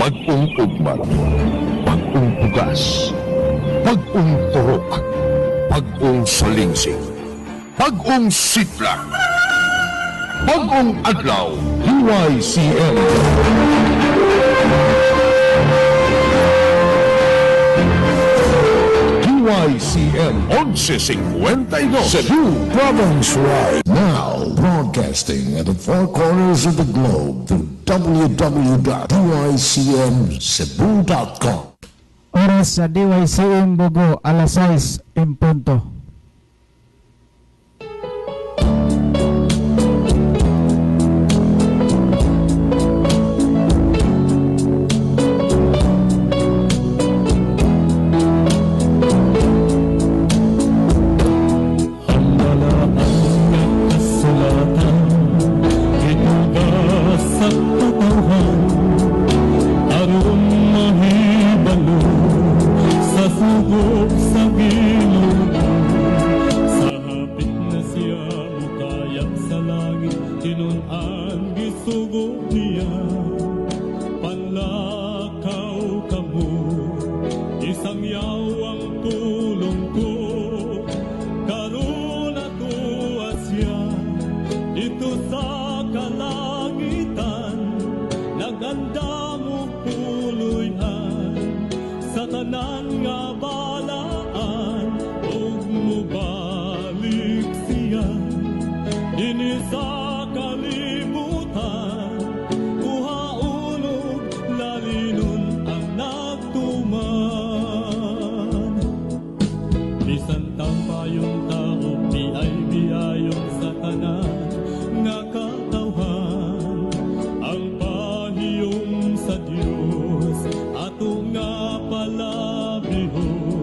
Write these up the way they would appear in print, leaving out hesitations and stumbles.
Bag-ong ugmat, bag-ong bugas, bag-ong turok, bag-ong salingsing, bag-ong sigla. Bag-ong adlaw, DYCM. DYCM 1152 Cebu Province Wide. Now broadcasting at the four corners of the globe through www.dycmcebu.com. Oras sa DYCM Bogo, alas 6 en punto. Ang balaan nga kasulatan gituga sa katawhan aron mahibalo sa sugo sa Ginoo. Sa hapit na siya mukayab sa langit, tinun-an gisugo niya. Panlakaw kamo, isang yawang pulong ko. Karon atoa siya dito sa kalangitan, naganda mo puloy-an sa tanan nga balaan, ug mubalik siya dinhi sa kalibutan, kuhaon og lalinon ang nagtuman. Bisan tampayong tao, biay biyayong sa tanan nga katawhan, ang pahiyom sa Dios ato nga palabihon.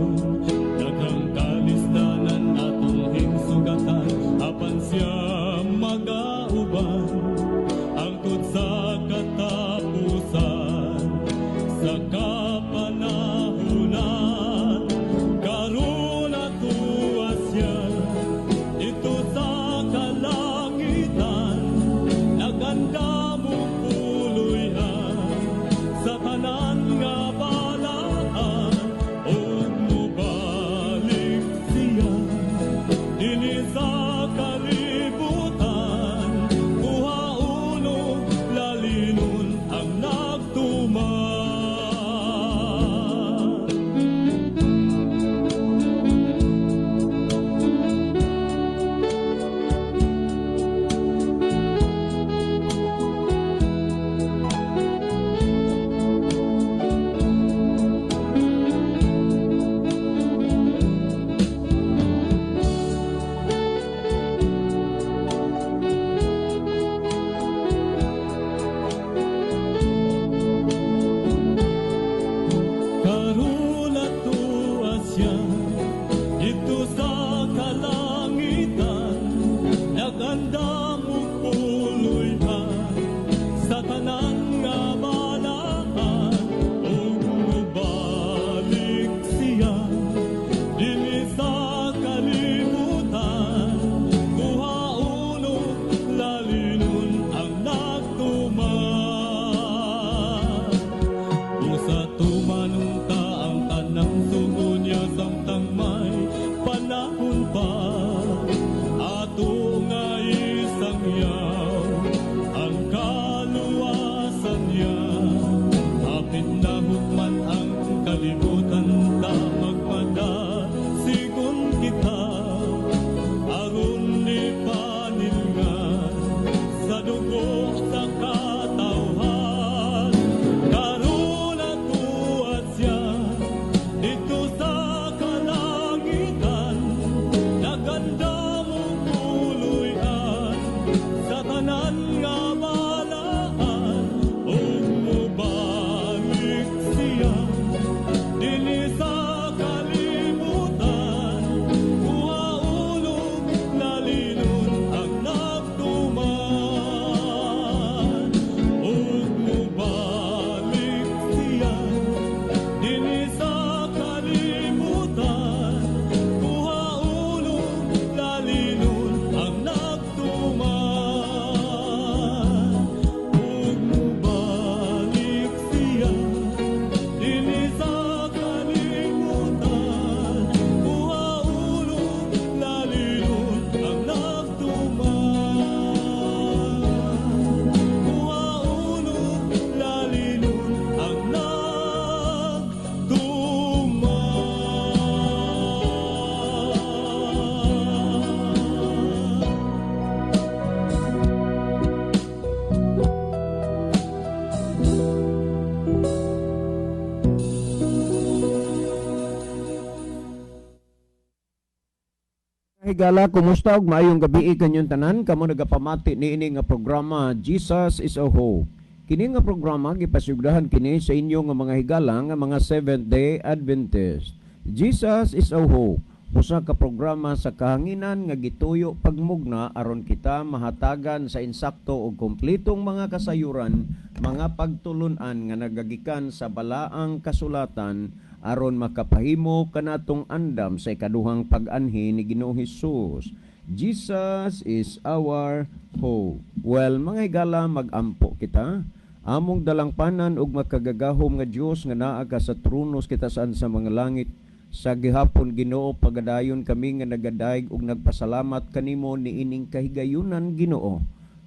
Higala, kumusta ug maayong gabi kanyong tanan kamo nagapamati niini nga programa, Jesus is a Hope. Kini nga programa gipasigurahan kini sa inyo nga mga higala nga mga Seventh Day Adventist. Jesus is a Hope, usa ka programa sa kahanginan nga gituyo pagmugna aron kita mahatagan sa insakto ug kompletong mga kasayuran, mga pagtulun-an nga nagagikan sa balaang kasulatan aron makapahimo kanatong andam sa ikaduhang pag-anhi ni Ginoong Hesus. Jesus is our hope. Well, mga higala, magampo kita. Among dalangpanan ug makagagahom nga Dios nga naa ka sa trono sa kitasan sa mga langit, sa gihapon, Ginoo, pagadayon kami nga nagadayeg ug nagpasalamat kanimo niining kahigayunan, Ginoo,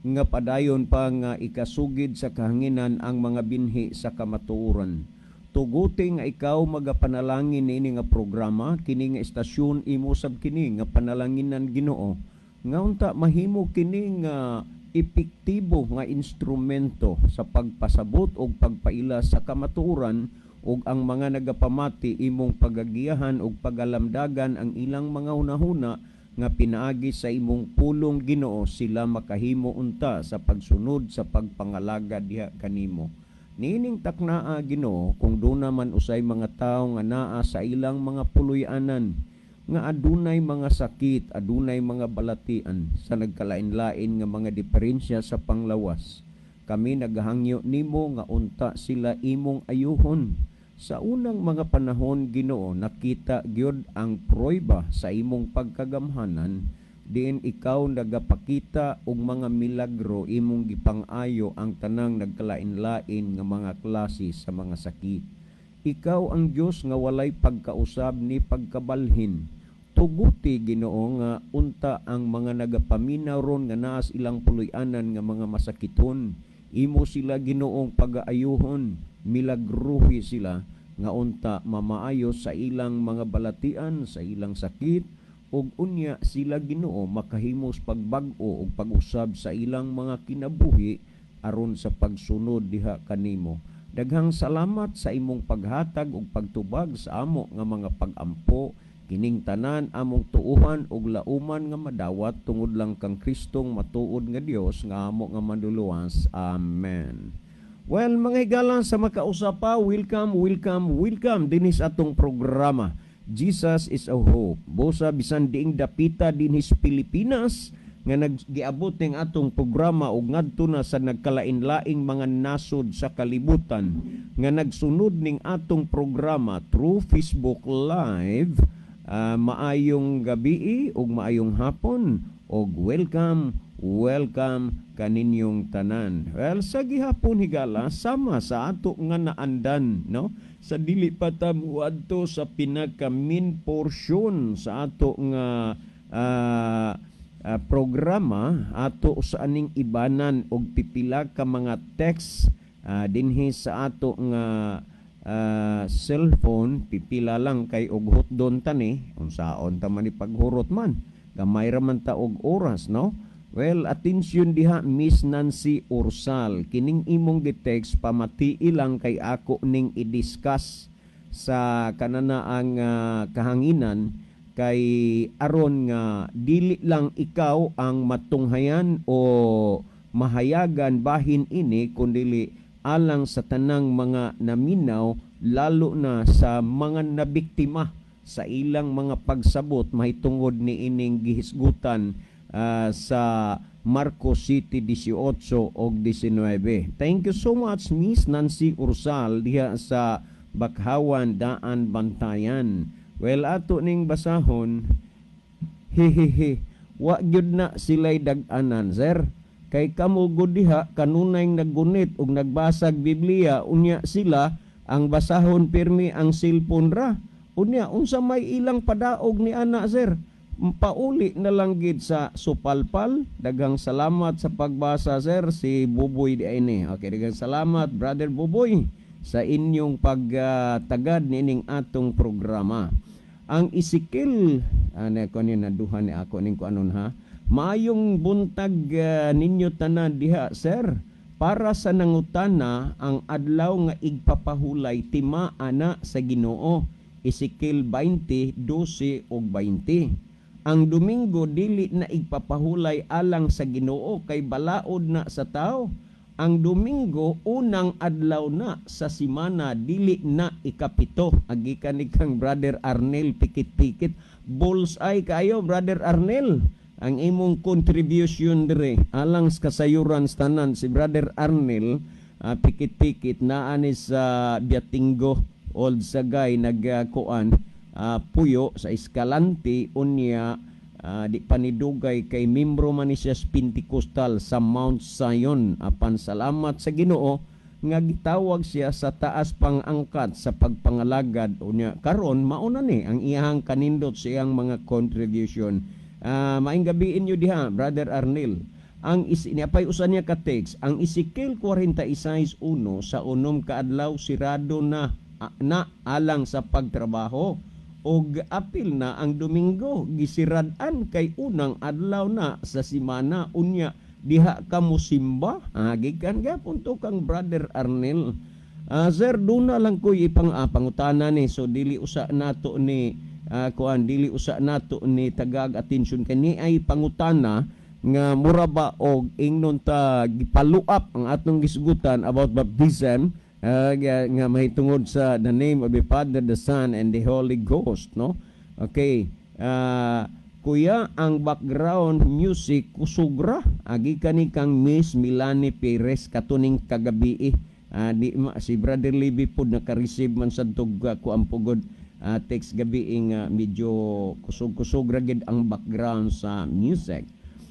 nga padayon pa nga ikasugid sa kahanginan ang mga binhi sa kamatuoran. Tuguti nga ikaw magapanalangin niini nga programa, kini nga estasyon, imo sab kini nga panalanginan, Ginoo, nga unta mahimo kini nga epektibo nga instrumento sa pagpasabot og pagpaila sa kamatuoran, ug ang mga nagapamati imong pagagiyahan ug pagalamdagan ang ilang mga hunahuna nga pinaagi sa imong pulong, Ginoo, sila makahimo unta sa pagsunod sa pagpangalaga diha kanimo. Niining taknaa, Ginoo, kung duna man usay mga tawo nga naa sa ilang mga puloy-anan nga adunay mga sakit, adunay mga balatian sa nagkalain-lain nga mga diferensya sa panglawas, kami naghangyo nimo nga unta sila imong ayuhon. Sa unang mga panahon, Ginoo, nakita gyud ang prueba sa imong pagkagamhanan diin ikaw nagapakita og mga milagro, imong gipang-ayo ang tanang nagkalain-lain nga mga klase sa mga sakit. Ikaw ang Dios nga walay pagkausab ni pagkabalhin. Tuguti, Ginoo, nga unta ang mga nagapaminaw ron nga naa sa ilang puloy-anan nga mga masakiton, imo sila, Ginoong, pagaayuhon, milagruhi sila nga unta mamaayo sa ilang mga balatian, sa ilang sakit, ug unya sila, Ginoo, makahimos pagbag-o ug pag-usab sa ilang mga kinabuhi aron sa pagsunod diha kanimo. Daghang salamat sa imong paghatag ug pagtubag sa amo nga mga pag-ampo. Kining tanan among tuuhan ug lauman nga madawat tungod lang kang Kristong matuod nga Dios nga amo nga manluluwas. Amen. Well, mga higala, sa makausa pa, welcome, welcome, welcome dinhi sa atong programa, Jesus is a Hope. Busa bisan diing dapita dinhi sa Pilipinas nga naggiabot ning atong programa ug ngadto na sa nagkalain-laing mga nasod sa kalibutan nga nagsunod ning atong programa through Facebook Live, maayong gabi ug maayong hapon ug welcome, welcome kaninyong tanan. Well, sa gihapon, higala, sama sa ato nga naandan, no, sa dili pa ta muadto sa pinaka main portion sa ato nga programa, ato sa aning ibanan og pipila ka mga text dinhi sa ato nga cellphone. Pipila lang kay og hotdon tani, unsaon ta man ni paghurot man, gamay ra man ta og oras, no? Well, atensyon diha, Miss Nancy Ursal, kining imong gi-text pamatii lang kay ako ning i-discuss sa kananaang kahanginan kay aron nga dili lang ikaw ang matunghayan o mahayagan bahin ini, kundili alang sa tanang mga naminaw, lalo na sa mga nabiktima sa ilang mga pagsabot mahitungod ni ining gihisgutan sa Marcos City 18 og 19. Thank you so much, Miss Nancy Ursal, diha sa Bakhawan, Daan, Bantayan. Well, ato ning basahon. Hehehe. Wa gyud na sila'y dag-anan, sir. Kay kamo gud diha kanunay naggunit og nagbasag Biblia, unya sila ang basahon pirmi ang cellphone ra. Unya unsa may ilang padaog ni ana, sir? Pauli na lang gid sa supalpal. Daghang salamat sa pagbasa, sir, si Buboy di ini. Okay, daghang salamat, Brother Buboy, sa inyong pagtagad niining atong programa. Ang Ezekiel, ano ko ni naduha ni ako ning kuanon ha. Maayong buntag ninyo tanan diha, sir. Para sa nangutana, ang adlaw nga igpapahulay timaa na sa Ginoo. Ezekiel 20:12 ug 20. Ang Domingo dili na igpapahulay alang sa Ginoo kay balaod na sa tao. Ang Domingo unang adlaw na sa simana, dili na ikapito. Agikan ni kang Brother Arnel Pikit-pikit. Bullseye kayo, Brother Arnel. Ang imong contribution dire alang sa kasayuran sa tanan. Si Brother Arnel Pikit-pikit naa ni sa Biatingo, Old Sagay, nagkuan puyo sa Escalante. Unya di panidugay kay membro man ni siya sa Pentecostal sa Mount Zion, apan salamat sa Ginoo nga gitawag siya sa taas pang angkat sa pagpangalagad. Unya karon mao na ni ang iyang kanindot sa iyang mga contribution. Maayong gabi inyo diha, Brother Arnel. Ang is niapay usa niya ka text: ang Ezekiel 46:1, sa 6 ka adlaw sirado na na alang sa pagtrabaho og apil na ang Domingo gisirad-an kay unang adlaw na sa simana. Unya diha ka mosimba? Gikan gapon to kang Brother Arnel. Sir, duna lang ko'y ipang pangutana ni, so dili usa nato ni kuan, dili usa nato ni tagag atensyon kay ni ay pangutana nga mura ba og ingnon ta gifollow up ang atong gisgutan about baptism nga mahitungod sa the name of the Father, the Son, and the Holy Ghost, no? Okay. Kuya, ang background music kusugra. Agi kani kang Miss Milani Perez katuning kagabi. Di ma, si Brother Libby pod naka-receive man sa tug kuan pugod text gabi nga medyo kusog-kusog ra gid ang background sa music.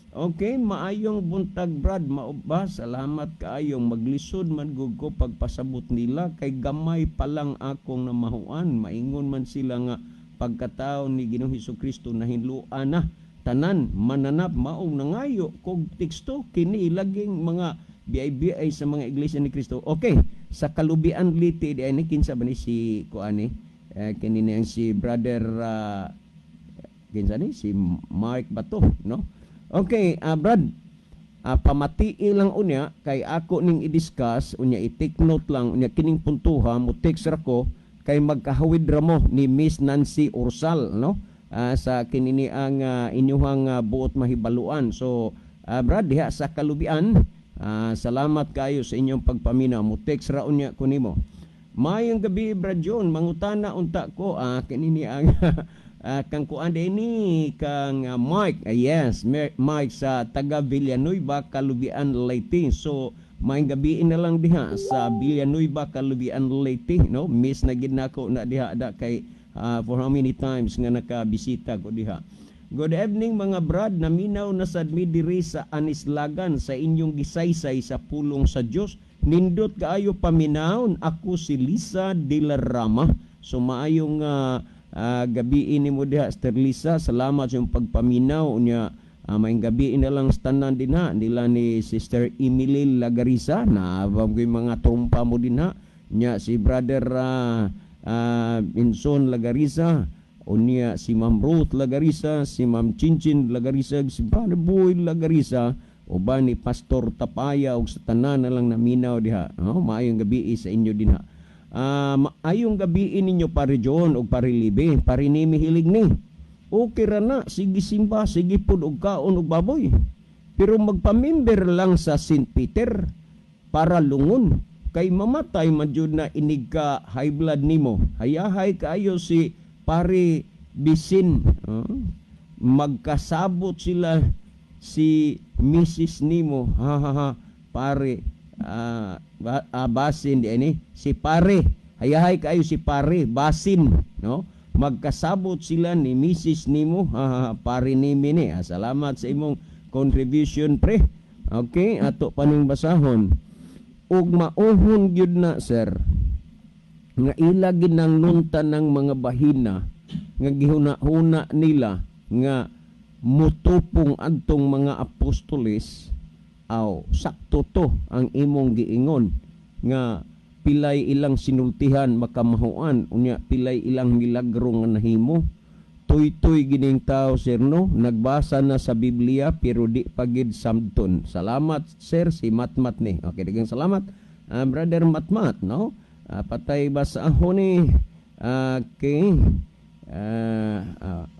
Okay, maayong buntag, Brad, mao ba? Salamat kaayong maglisod man gud ko pagpasabot nila kay gamay pa lang akong namahuan. Maingon man sila nga pagkatao ni Ginoong Hesus Kristo nahinluan na tanan mananap, maong nangayo kog teksto kini laging mga BIBI sa mga Iglesia ni Cristo. Okay, sa Kalubian Leyte di ni, kinsa ba ni si kuani? Eh, kini ni si Brother kinsa ni si Mark Bato, no? Okay, Brad, pamatii lang unya kay ako ning i-discuss unya, i-take note lang unya kining puntuha. Mo text ra ko kay magkahawid ra mo ni Miss Nancy Ursal, no? Sa kinini ang inyuhang buot mahibaluan. So, Brad, diha sa Kalubian, salamat kayo sa inyong pagpaminaw. Mo text ra unya ko nimo. Maayong gabi, Brad John, mangutana unta ko, kinini ang kang kuan ni kang Mike, yes, Mike sa taga Villanueva, Kalubian, Leyte. So maayong gabi na lang diha sa Villanueva, Kalubian, Leyte, no? Miss na gid nako na diha da kay for how many times nga nakabisita ko diha. Good evening, mga brad, naminaw na sad mi diri sa Anislagan sa inyong gisaysay sa pulong sa Dios. Nindot kaayo paminawon. Ako si Lisa de la Rama. So maayong gabi nimo diha, Sister Lisa. Salamat sa inyong pagpaminaw unya. Maayong gabi na lang sa tanan dinha nila ni Sister Emily Lagarisa na ko yung mga trumpa mo dinha nya, si Brother Inson Lagarisa, unya si Ma'am Ruth Lagarisa, si Ma'am Chinchin Lagarisa, si Brother Boy Lagarisa, uban ni Pastor Tapaya ug sa tanan na lang naminaw diha. No? Maayong gabi sa inyo dinha. Maayong gabi ninyo, Pare John ug Pare Libe, pare ni mihilig ni. Okay ra na, sige simba, sige pud og kaon og baboy. Pero magpamember lang sa St. Peter para lungon kay mamatay man jud na inig ka high blood nimo. Hayahay kaayo si Pare Bisin. Magkasabot sila si Mrs. Nimo. Ha ha ha. Pare basin di ani si pare. Hayahay kaayo si Pare Basin, no? Magkasabot sila ni Mrs. Nimo. Ha, ha, ha, pare nimi ni. Salamat sa imong contribution, pre. Okay, ato paning basahon. Ug mauhon gyud na, sir, nga ila ginangnunta ng mga bahina nga gihuna-huna nila nga mutupong adtong mga apostoles. Aw, sakto to ang imong giingon nga pilay ilang sinultihan makamahuan, unya pilay ilang milagro nga nahimo. Tuy-tuy gining tao, sir, no? Nagbasa na sa Biblia pero di pagid samton. Salamat, sir. Si Matmat ni. Okay, daghang salamat, Brother Matmat, no? Patay basahon ni. Okay.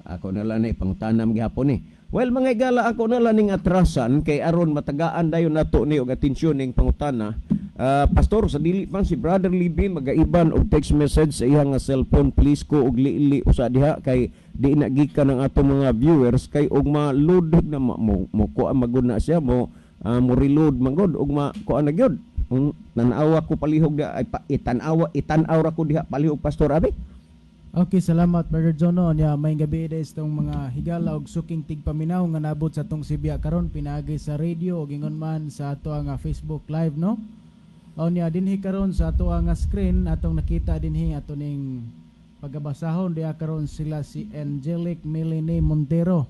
Ako na lang ni pangutanam gihapon ni. Well, mga igala, ako na lang ning atrasan kay aron matagaan dayon nato ni og atensyon ning pangutana. Pastor, sa dili pa si Brother Libby magaiban og text message sa iyang nga cellphone, please ko og liili usa diha kay di na gikan ang atong mga viewers kay og ma-load na mo kuan magud na siya mo mo reload magud og ma kuan na gyud. Nanawa ko palihog diha ay pa, itan-awa itan-aw ra ko diha palihog, Pastor Abi. Okay, salamat, Brother Jono. Nya may gabi is tong mga higala og suking tigpaminaw nga nabot sa tong sibya karon pinaagi sa radio ug ingon man sa ato nga Facebook Live, no. O nya dinhi karon sa ato nga screen atong nakita dinhi ato ning pagabasahon diha karon sila si Angelic Melanie Montero.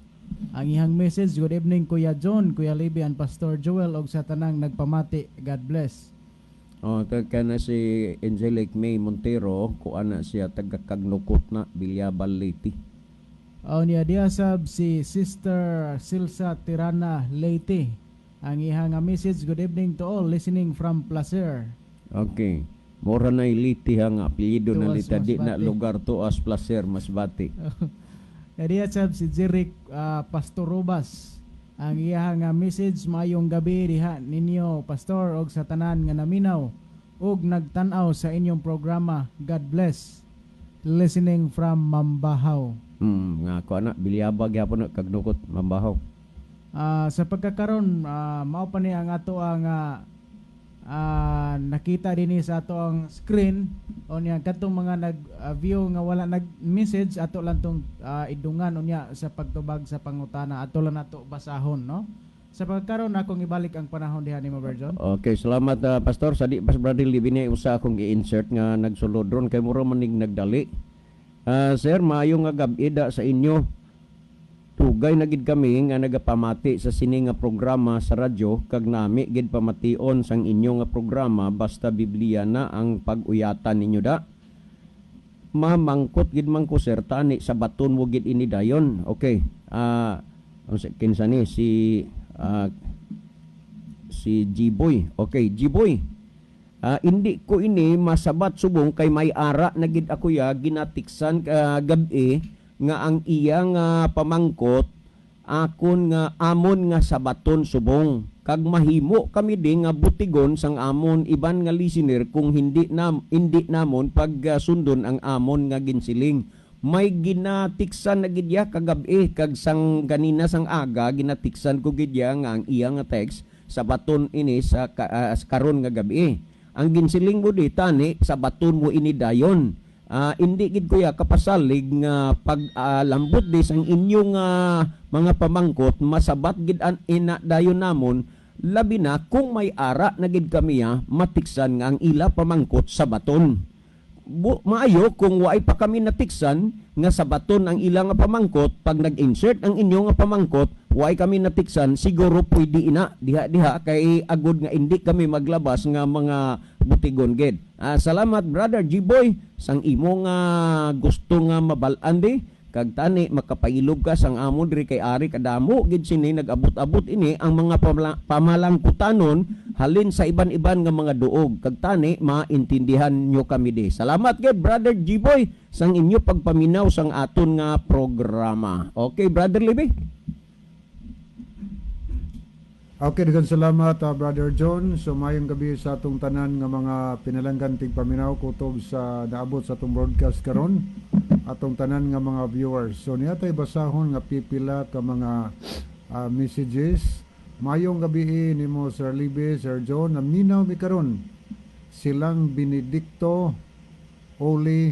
Ang iyang message, "Good evening, Kuya John, Kuya Libby and Pastor Joel og sa tanang nagpamati. God bless." Oh, kana si Angelic May Montero, kuan na siya, taga Kagnukot na, Bilyabal, Leyte. O niya diha sab si Sister Silsa Tirana, Leyte. Ang iyang nga message, "Good evening to all listening from Placer." Okay. Mora na Leyte ha nga apelyido na Tuas, Leyte di na Masbate. Lugar Tuas, Placer, Masbate. Ya diha sab si Jeric Pastor Robas. Ang iyang nga message, "Maayong gabi diha ninyo, Pastor, og sa tanan nga naminaw ug nagtan-aw sa inyong programa. God bless. Listening from Mambahaw." Nga kuan na Bilyaba gyapon na Kagnukot, Mambahaw. Sa pagkakaron mao pa ni ang ato ang nakita dinhi sa ato ang screen. O niya katong mga nag view nga wala nag message, ato lang tong idungan unya sa pagtubag sa pangutana, ato lang nato basahon, no. Sa pagkaron, akong ibalik ang panahon diha nimo, Virgin. Okay, salamat, Pastor. Sa di pas Brother Libby ni usa akong gi-insert nga nagsulod ron kay mura manig nagdali. Sir, maayo nga gabi da sa inyo. Tugay na gid kami nga nagapamati sa sini nga programa sa radyo kag nami gid pamation sang inyo nga programa basta Biblia na ang pag-uyatan ninyo da. Mamangkot gid man ko, sir, tani sa baton mo gid ini dayon. Okay. Kinsa ni si G-Boy. Okay, G-Boy. Hindi ko ini masabat subong kay may ara na gid ako ya ginatiksan gabi nga ang iya nga pamangkot akon nga amon nga sabaton subong kag mahimo kami di nga butigon sang amon iban nga listener kung hindi namon pagsundon ang amon nga ginsiling. May ginatiksan na gid ya kagabi kag sang ganina sang aga ginatiksan ko gid ya nga ang iya nga text sabaton ini sa karon nga gabi. Ang ginsiling mo di tani sa baton mo ini dayon. Hindi gid kuya kapasalig nga pag lambot di sang inyong mga pamangkot masabat gid an ina dayon namon, labi na kung may ara na gid kami matiksan nga ang ila pamangkot sa baton. Maayo kung waay pa kami natiksan nga sa baton ang ilang nga pamangkot. Pag nag-insert ang inyong nga pamangkot, waay kami natiksan, siguro pwede ina diha diha kay agod nga hindi kami maglabas nga mga butigon gid. Salamat, Brother G-Boy, sang imo nga gusto nga mabal-an di kag tani makapailog ka sang amon diri kay ari kadamo gid sini nag-abot-abot ini ang mga pamalangkutanon halin sa iban-iban nga mga duog kag tani maintindihan nyo kami di. Salamat gid, Brother G-Boy, sang inyo pagpaminaw sang aton nga programa. Okay, Brother Libby. Okay, daghang salamat, Brother John. So maayong gabi sa atong tanan nga mga pinalanggan tigpaminaw kutob sa naabot sa atong broadcast karon. Atong tanan nga mga viewers. So niya tay basahon nga pipila ka mga messages. Maayong gabi nimo, Sir Libe, Sir John. Naminaw mi karon. Silang Benedicto, Oli,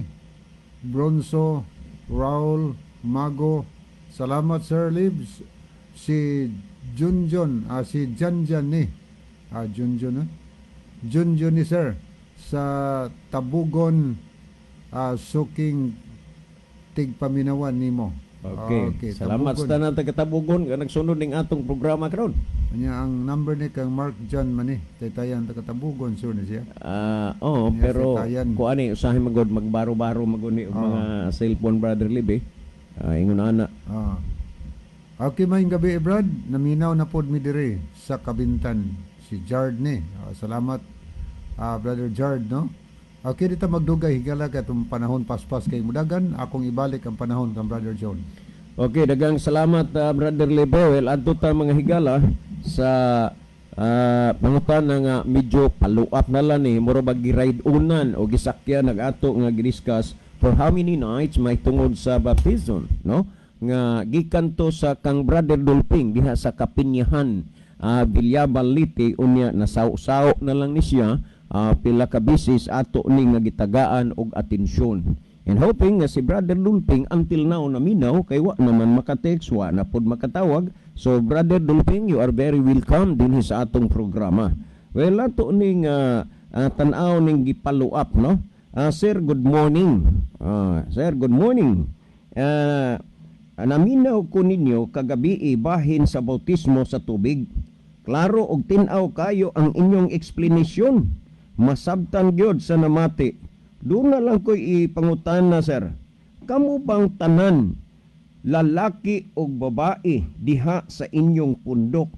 Bronso, Raul, Mago. Salamat, Sir Libs. Si Junjun, si Janjan ni. Junjun, ah? Junjun ni sir sa Tabugon, suking tigpaminawan nimo. Okay, salamat Tabugon. Sa tanan taga-Tabugon nga nagsunod ning atong programa karon. Anya ang number ni kang Mark John man ni. Taytayan taga Tabugon sure ni siya. Oo, Yes, pero taytayan. kuan ni usahay magod magbaro-baro magud ni og mga cellphone, Brother Libby. Ingon ana. Okay, maayong gabi, Brad. Naminaw na pod mi diri sa Kabintan. Si Jard ni. Salamat, Brother Jard, no? Okay, dito magdugay, higala, kay atong panahon paspas kay mudagan. Akong ibalik ang panahon kang Brother John. Okay, daghang salamat, Brother Lebo. Well, adto ta, mga higala, sa pangutana nga medyo paluap na lang ni mura bag gi-ride unan o gisakyan nag ato nga gidiscuss for how many nights may tungod sa baptism, no, nga gikan to sa kang Brother Dolping diha sa Kapinyahan, Villaba, Leyte. Unya nasaw-saw na lang ni siya pila ka bisis ato ni nga gitagaan og atensyon. And hoping nga si Brother Dulping until now naminaw kay wa naman makatext, wa na pod makatawag. So Brother Dulping, you are very welcome dinhi sa atong programa. Well, ato ning tan-aw ning gipollow up, no? Sir, good morning. Sir, good morning. Naminaw ko ninyo kagabi bahin sa bautismo sa tubig. Klaro og tin-aw kayo ang inyong explanation. Masabtan gyud sa namati. Doon na lang ko'y ipangutana, sir. Kamo bang tanan, lalaki o babae, diha sa inyong pundok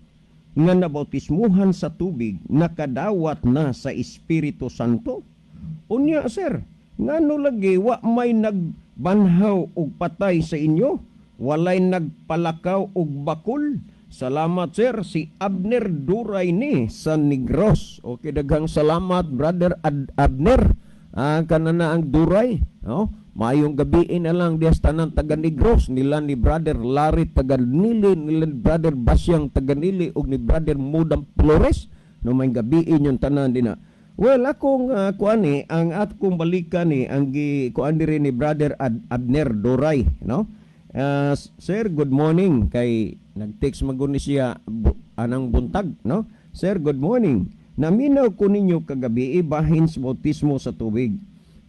nga nabautismuhan sa tubig, nakadawat na sa Espiritu Santo? Unya, sir, ngano lagi wa may nagbanhaw og patay sa inyo? Walay nagpalakaw og bakul? Salamat, sir, si Abner Duray ni sa Negros. Okay, daghang salamat, Brother Abner. Kanana ang Duray, no? Maayong gabi na lang diya sa tanan taga Negros nila ni Brother Larry taga Nili, nila ni Brother Basyang taga Nili ug ni Brother Mudam Flores. No, may gabi inyong tanan dina. Well, akong kuan ni ang akong balikan ni ang gi kuan diri ni Brother Abner Duray, no? Sir, good morning, kay nag-text man ni siya anang buntag, no? Sir, good morning. Naminaw ko ninyo kagabi bahin sa bautismo sa tubig.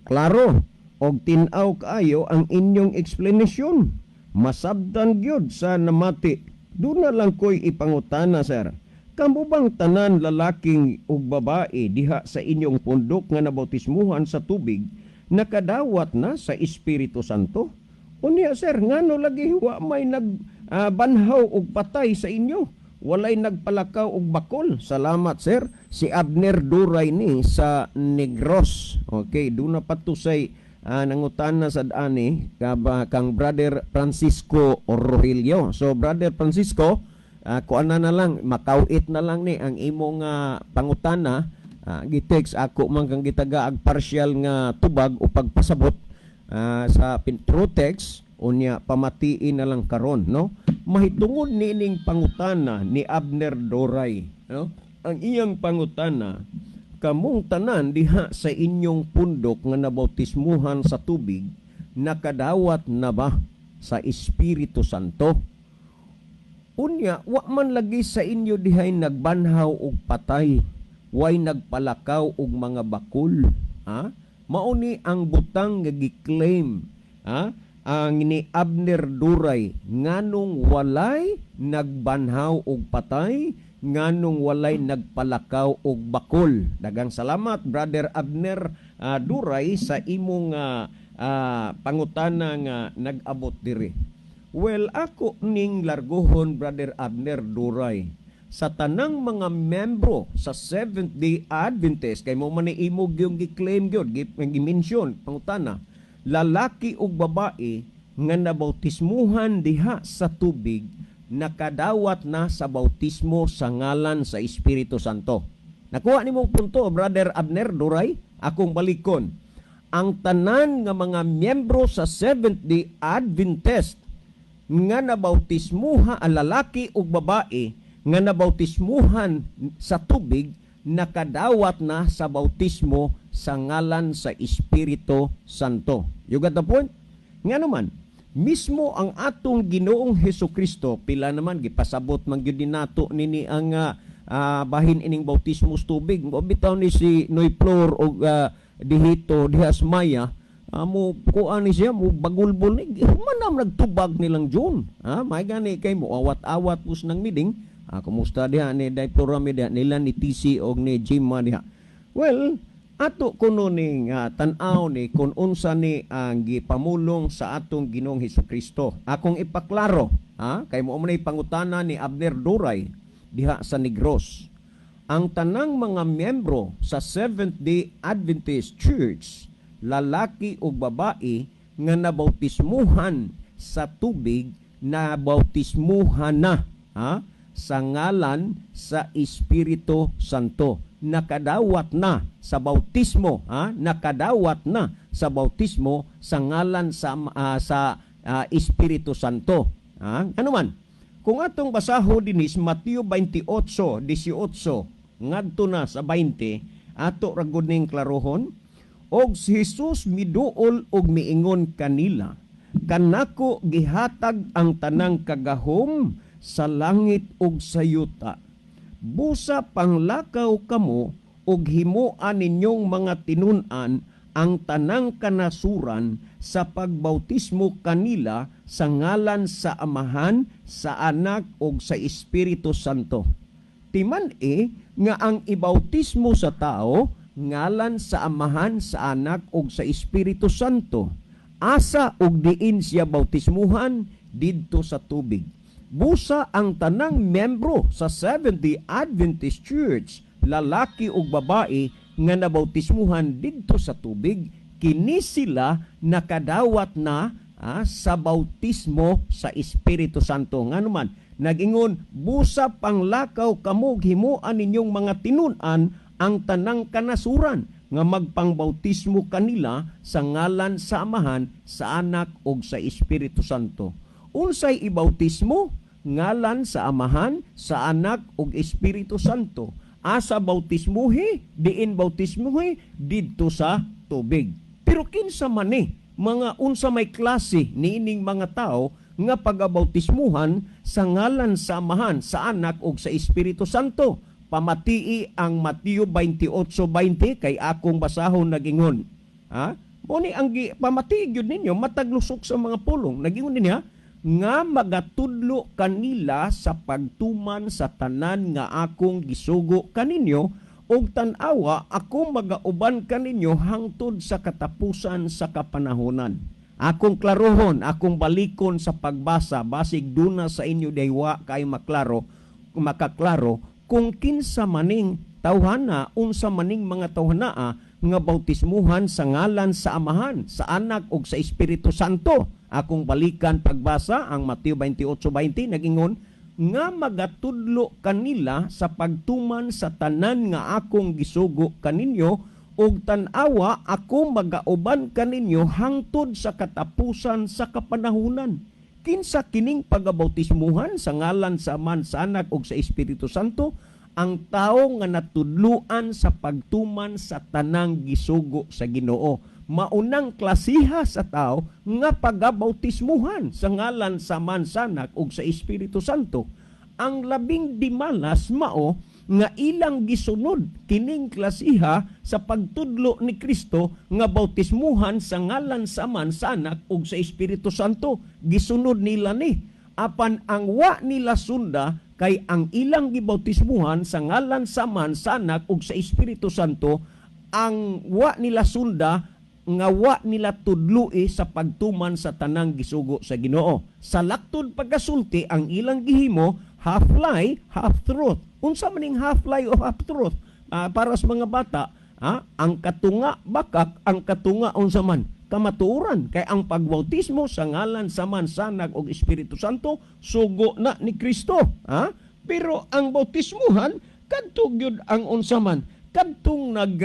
Klaro og tin-aw kaayo ang inyong explanation. Masabtan gyud sa namati. Doon na lang ko'y ipangutana, sir. Kamo bang tanan, lalaking ug babae, diha sa inyong pundok nga nabautismuhan sa tubig, nakadawat na sa Espiritu Santo? Unya, sir, ngano lagi wa may nagbanhaw og patay sa inyo? Walay nagpalakaw og bakol? Salamat, sir. Si Abner Duray ni sa Negros. Okay, doon na patusay nangutana sa ani kang Brother Francisco Rogelio. So Brother Francisco, kuan na lang, makawit na lang ni ang imong pangutana. Gitext ako man kang gitaga ag partial nga tubag o pagpasabot sa through text. Unya pamatiin na lang karon, no, mahitungod niining pangutana ni Abner Doray, no? Ang iyang pangutana, kamong tanan diha sa inyong pundok nga nabautismuhan sa tubig, nakadawat na ba sa Espiritu Santo? Unya wa man lagi sa inyo dihay nagbanhaw og patay, way nagpalakaw og mga bakul, ha? Mauni ang butang nga gi-claim, ha, ang ni Abner Duray, nganong walay nagbanhaw og patay, nganong walay nagpalakaw og bakol. Daghang salamat, Brother Abner Duray, sa imong pangutana nga nag-abot diri. Well, ako ning larguhon, Brother Abner Duray, sa tanang mga membro sa Seventh Day Adventist, kay mo man ni imo yung gi-claim gyud, gi-mention pangutana, lalaki ug babae nga nabautismuhan diha sa tubig, nakadawat na sa bautismo sa ngalan sa Espiritu Santo? Nakuha nimo punto, Brother Abner Duray? Akong balikon. Ang tanan nga mga miyembro sa Seventh Day Adventist nga nabautismuha, ang lalaki ug babae nga nabautismuhan sa tubig, nakadawat na sa bautismo sa ngalan sa Espiritu Santo. You got the point? Nga naman, mismo ang atong Ginoong Heso Kristo, pila naman gipasabot man gyud nato nini ang bahin ining bautismo sa tubig. Bitaw ni si Noy Flor og dihito dihas Maya, mo kuan ni siya, mo bagulbol ni manam nagtubag nilang John. Ha, may gani kay mo awat-awat pus ng meeting. Kumusta diha ni Day Florami diha nila ni TC og ni Jimma diha? Well, ato kuno ning tan-aw ni kung unsa ni ang gipamulong sa atong Ginoong Hesus Kristo. Akong ipaklaro, ha, kay mo man pangutana ni Abner Duray diha sa Negros. Ang tanang mga miyembro sa Seventh-day Adventist Church, lalaki o babae, nga nabautismuhan sa tubig, nabautismuhan na, ha, sa ngalan sa Espiritu Santo. Nakadawat na sa bautismo, ha? Nakadawat na sa bautismo sa ngalan sa Espiritu Santo. Ha? Ano man? Kung atong basahon dinis Mateo 28:18 ngadto na sa 20, ato ra gud ning klarohon. Og si Jesus miduol og miingon kanila, "Kanako gihatag ang tanang kagahom sa langit ug sa yuta. Busa panglakaw kamo ug himoa ninyong mga tinun-an ang tanang kanasuran sa pagbautismo kanila sa ngalan sa Amahan, sa Anak ug sa Espiritu Santo." Timan-i nga ang ibautismo sa tao ngalan sa Amahan, sa Anak ug sa Espiritu Santo. Asa ug diin siya bautismuhan? Didto sa tubig. Busa ang tanang membro sa Seventh-day Adventist Church, lalaki ug babae, nga nabautismuhan didto sa tubig, kini sila nakadawat na sa bautismo sa Espiritu Santo. Ngano man, nagingon, "Busa panglakaw kamo, himuan ninyong mga tinun-an ang tanang kanasuran nga magpangbautismo kanila sa ngalan sa Amahan, sa Anak ug sa Espiritu Santo." Unsay ibautismo? Ngalan sa Amahan, sa Anak ug Espiritu Santo. Asa bautismuhi? Diin bautismuhi? Didto sa tubig. Pero kinsa man ni mga unsa may klase niining mga tao nga pagabautismuhan sa ngalan sa Amahan, sa Anak ug sa Espiritu Santo? Pamatii ang Mateo 28:20 kay akong basahon nagingon. Ha? Mo ni ang pamatii gyud ninyo matag lusok sa mga pulong. Nagingon niya nga magatudlo kanila sa pagtuman sa tanan nga akong gisugo kaninyo, ug tan-awa, ako magauban kaninyo hangtod sa katapusan sa kapanahonan. Akong klarohon, akong balikon sa pagbasa, basig duna sa inyo daywa kay maklaro, makaklaro kung kinsa maning tawhana, unsa maning mga tawhana nga bautismuhan sa ngalan sa Amahan, sa Anak ug sa Espiritu Santo. Akong balikan pagbasa ang Mateo 28:20, nagingon nga magatudlo kanila sa pagtuman sa tanan nga akong gisugo kaninyo, ug tan-awa, ako magauban kaninyo hangtod sa katapusan sa kapanahunan. Kinsa kining pagabautismuhan sa ngalan sa Amahan, sa Anak ug sa Espiritu Santo? Ang tao nga natudluan sa pagtuman sa tanang gisugo sa Ginoo. Maunang klasiha sa tao nga pagabautismuhan sa ngalan sa Amahan, sa Anak ug sa Espiritu Santo. Ang labing dimalas mao nga ilang gisunod kining klasiha sa pagtudlo ni Kristo nga bautismuhan sa ngalan sa Amahan, sa Anak ug sa Espiritu Santo. Gisunod nila ni. Apan ang wa nila sunda kay ang ilang gibautismuhan sa ngalan sa Amahan, sa Anak ug sa Espiritu Santo, ang wa nila sunda nga wa nila tudloi sa pagtuman sa tanang gisugo sa Ginoo. Sa laktod pagkasulti, ang ilang gihimo, half lie, half truth. Unsa man ning half lie o half truth? Para sa mga bata, ang katunga bakak, ang katunga unsa man? Kamatuoran. Kay ang pagbautismo sa ngalan sa Amahan, sa Anak ug Espiritu Santo, sugo na ni Kristo. Ha? Pero ang bautismuhan kadto gyud ang unsa man, kadtong nag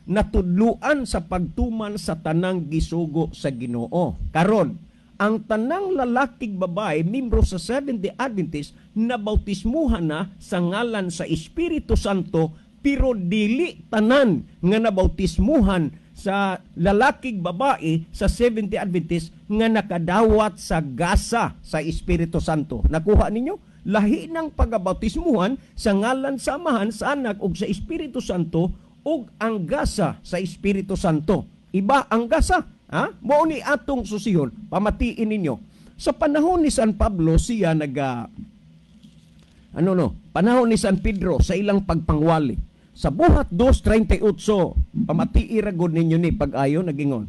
natudluan sa pagtuman sa tanang gisugo sa Ginoo. Karon, ang tanang lalakig babae membro sa Seventh-day Adventist na bautismuhan na sa ngalan sa Espiritu Santo, pero dili tanan nga nabautismuhan sa lalakig babae sa Seventh-day Adventist nga nakadawat sa gasa sa Espiritu Santo. Nakuha ninyo? Lahi ng pagabautismuhan sa ngalan sa Amahan, sa Anak ug sa Espiritu Santo ug ang gasa sa Espiritu Santo. Iba ang gasa. Ha? Mao ni atong susihon. Pamatiin ninyo. Sa panahon ni San Pablo, siya naga ano no, panahon ni San Pedro sa ilang pagpangwali. Sa Buhat 2:38, pamatii ra gud ninyo ni pag-ayo nagingon.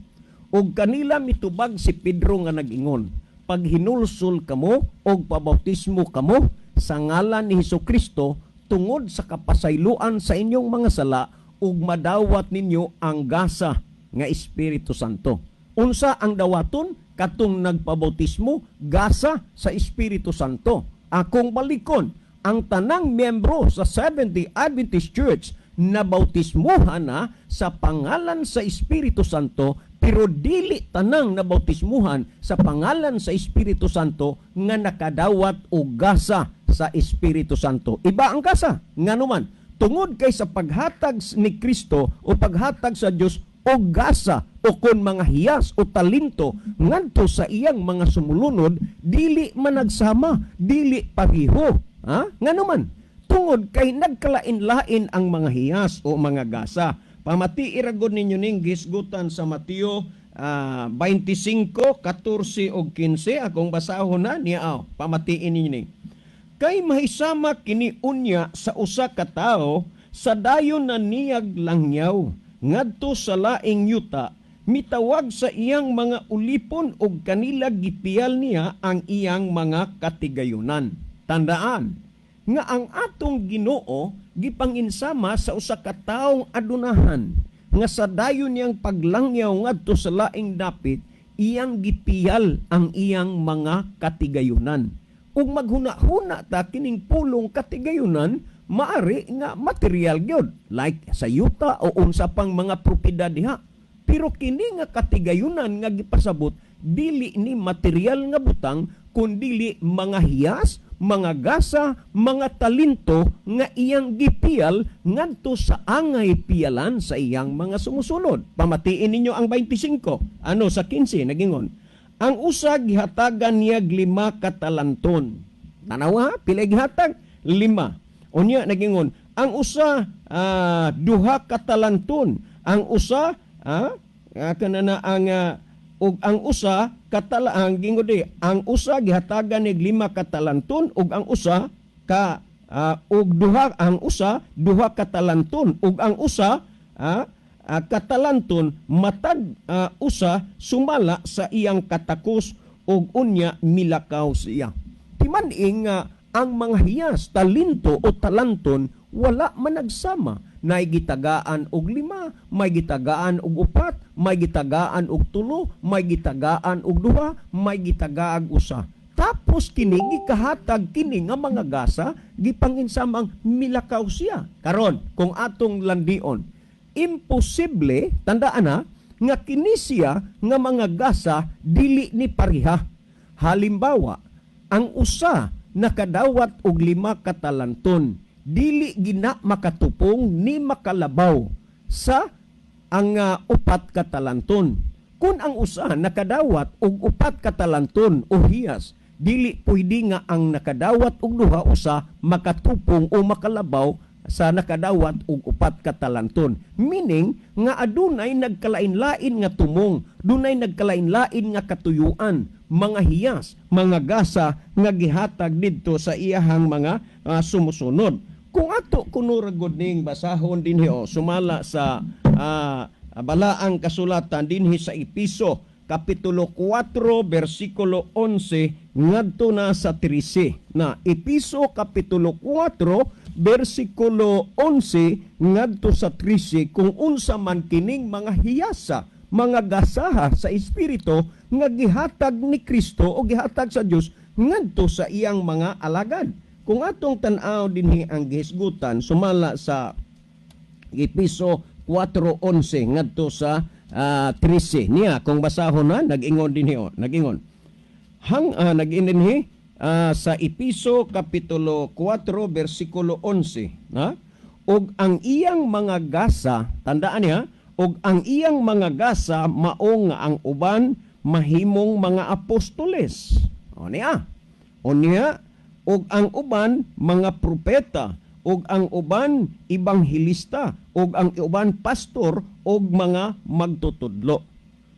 Ug kanila mitubag si Pedro nga nagingon, "Paghinulsol kamo og pabautismo kamo sa ngalan ni Hesukristo tungod sa kapasayloan sa inyong mga sala ug madawat ninyo ang gasa nga Espiritu Santo. Unsa ang dawaton katong nagpabautismo? Gasa sa Espiritu Santo. Akong balikon, ang tanang miyembro sa Seventh-day Adventist Church na bautismuhan na sa pangalan sa Espiritu Santo, pero dili tanang nabautismuhan sa pangalan sa Espiritu Santo nga nakadawat og gasa sa Espiritu Santo. Iba ang gasa. Nganuman, tungod kay sa paghatag ni Kristo o paghatag sa Dios og gasa o kon mga hiyas o talento ngadto sa iyang mga sumulunod, dili managsama, dili pareho. Ha? Nganuman, tungod kay nagkalain-lain ang mga hiyas o mga gasa. Pamati iragod ninyo ning gisgutan sa Mateo 25:14 ug 15. Akong basahon na niya. Aw, pamatiin ninyo ni. Kay mahisama kini unya sa usa ka tawo sa dayon na niyag langyaw ngadto sa laing yuta, mitawag sa iyang mga ulipon ug kanila gipiyal niya ang iyang mga katigayunan. Tandaan nga ang atong Ginoo gipanginsama sa usa ka taong adunahan nga sa dayon niyang paglangyaw ngadto sa laing dapit, iyang gipiyal ang iyang mga katigayunan. Ug maghuna-huna ta, kining pulong katigayunan maari nga material gyud, like sa yuta o unsa pang mga propiedad diha. Pero kini nga katigayunan nga gipasabot, dili ni material nga butang, kundili mga hiyas, mga gasa, mga talento nga iyang gipiyal ngadto sa angay piyalan sa iyang mga sumusunod. Pamatiin ninyo ang 25. Ano sa 15 nagingon. Ang usa gihatagan niya 5 ka talanton. Tanawa, pila gihatag? 5. Unya nagingon, ang usa 2 ka talanton, ang usa kanana ang ug ang usa katala ang gingon di, ang usa gihatagan nig 5 ka talanton ug ang usa ka ug duha, ang usa 2 ka talanton ug ang usa katalanton, matag usa sumala sa iyang katakos ug unya milakaw siya. Timan-i nga ang mga hiyas, talento o talanton wala managsama. Nay gitagaan og 5, may gitagaan og 4, may gitagaan og 3, may gitagaan og 2, may gitagaag 1. Tapos kini gikahatag kini nga mga gasa, gipanginsamang milakaw siya. Karon, kung atong landion, imposible, tandaan na, nga kini siya nga mga gasa dili ni pareha. Halimbawa, ang usa nakadawat og 5 ka talanton, dili gina makatupong ni makalabaw sa ang 4 ka talanton. Kung ang usa nakadawat og 4 ka talanton o hiyas, dili pwede nga ang nakadawat og 2 usa makatupong o makalabaw sa nakadawat og 4 ka talanton. Meaning nga adunay nagkalain-lain nga tumong, dunay nagkalain-lain nga katuyuan, mga hiyas, mga gasa nga gihatag didto sa iyahang mga sumusunod. Kung ato kuno ragod ning basahon dinhi o sumala sa balaang kasulatan dinhi sa Episo kapitulo 4 bersikulo 11 ngadto na sa 13. Na Episo kapitulo 4 bersikulo 11 ngadto sa 13, kung unsa man kining mga hiyasa, mga gasaha sa espiritu nga gihatag ni Kristo o gihatag sa Dios ngadto sa iyang mga alagad. Kung atong tan-aw dinhi ang gihisgutan sumala sa Episo 4:11 ngadto sa 13 niya, kung basahon na nag-ingon dinhi o nag-ingon hang nag-ingon dinhi sa Episo kapitulo 4 bersikulo 11 na, og ang iyang mga gasa, tandaan niya, og ang iyang mga gasa mao nga ang uban mahimong mga apostoles. O niya. O niya, og ang uban mga propeta, og ang uban ebanghelista, og ang uban pastor, og mga magtutudlo.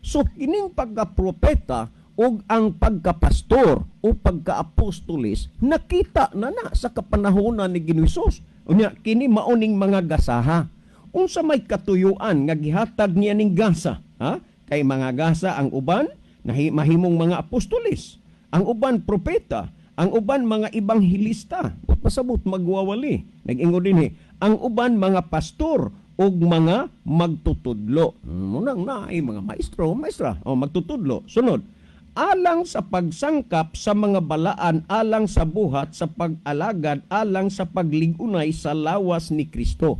So kining pagka-propeta og ang pagkapastor o pagka-apostolis nakita na na sa kapanahonan ni Ginoong Hesus. Unya kini mauning mga gasaha. Unsa may katuyuan nga gihatag niya ning gasa? Ha? Kay mga gasa ang uban mahimong mga apostolis, ang uban propeta, ang uban mga ebanghelista, o pasabot magwawali. Nag-ingon dinhi, ang uban mga pastor ug mga magtutudlo. Munang naay mga maestro, maestra, o magtutudlo. Sunod, alang sa pagsangkap sa mga balaan, alang sa buhat sa pag-alagad, alang sa pagligunay sa lawas ni Kristo.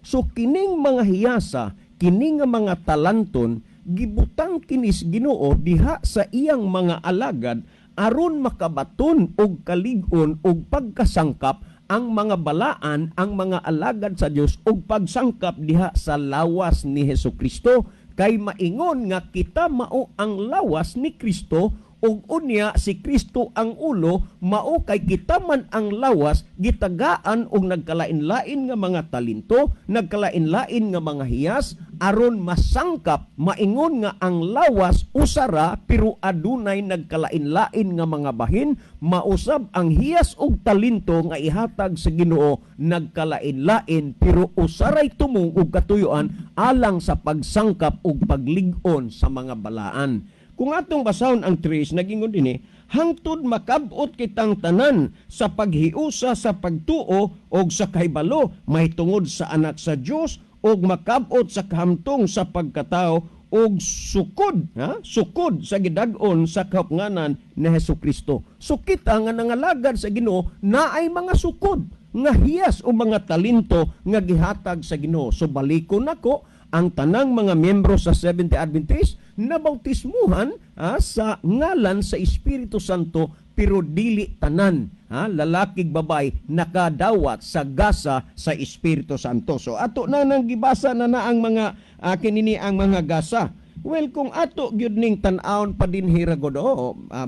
So kining mga hiyasa, kining nga mga talanton, gibutang kinis Ginoo diha sa iyang mga alagad aron makabaton og kalig-on og pagkasangkap ang mga balaan, ang mga alagad sa Dios og pagsangkap diha sa lawas ni Hesus Kristo, kay maingon nga kita mao ang lawas ni Kristo ug unya si Kristo ang ulo, mao kay kita man ang lawas gitagaan og nagkalain-lain nga mga talento, nagkalain-lain nga mga hiyas aron masangkap, maingon nga ang lawas usara pero adunay nagkalain-lain nga mga bahin, mausab ang hiyas og talento nga ihatag sa Ginoo nagkalain-lain pero usaray tumong og katuyuan alang sa pagsangkap og paglig-on sa mga balaan. Kung atong basahon ang 3, nagingon dinhi, hangtod makabot kitang tanan sa paghiusa sa pagtuo og sa kahibalo mahitungod sa anak sa Dios og makabot sa kahamtong sa pagkatao og sukod, ha? Sukod sa gidag-on sa kahupnganan ni Hesus Kristo. So kita nga nangalagad sa Ginoo naay mga sukod nga hiyas o mga talento nga gihatag sa Ginoo. So balikon nako ang tanang mga miyembro sa Seventh-day Adventist na bautismuhan sa ngalan sa Espiritu Santo, pero dili tanan, lalaki babae nakadawat sa gasa sa Espiritu Santo. So ato na nang gibasa na na ang mga kinini ang mga gasa. Well, kung ato gyud ning tan-awon pa dinhi ra gud,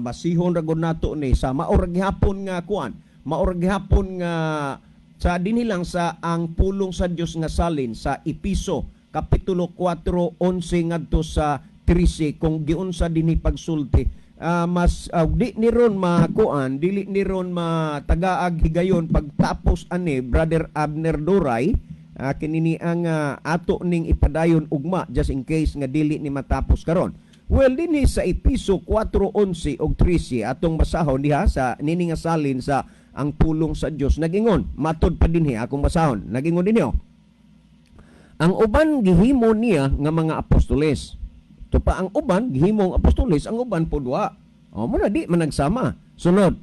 basihon ra gud nato ni sa mao ra gihapon nga kuan, mao ra gihapon nga sa dinhi lang sa ang pulong sa Dios nga salin sa Episo kapitulo 4:11 ngadto sa 13, kung giunsa dinhi pagsulti, mas di ni ron makuan, dili ni ron matagaag higayon pagtapos ani Brother Abner Duray, kinini ang ato ning ipadayon ugma just in case nga dili ni matapos karon. Well, dinhi sa Episo 4:11 og 13 atong basahon diha sa nini nga salin sa ang pulong sa Dios, nagingon matud pa dinhi akong basahon, nagingon dinhi oh. Ang uban gihimo niya nga mga apostoles. Ito pa, ang uban gihimong apostoles, ang uban pudwa. O mo na di man nagsama. Sunod.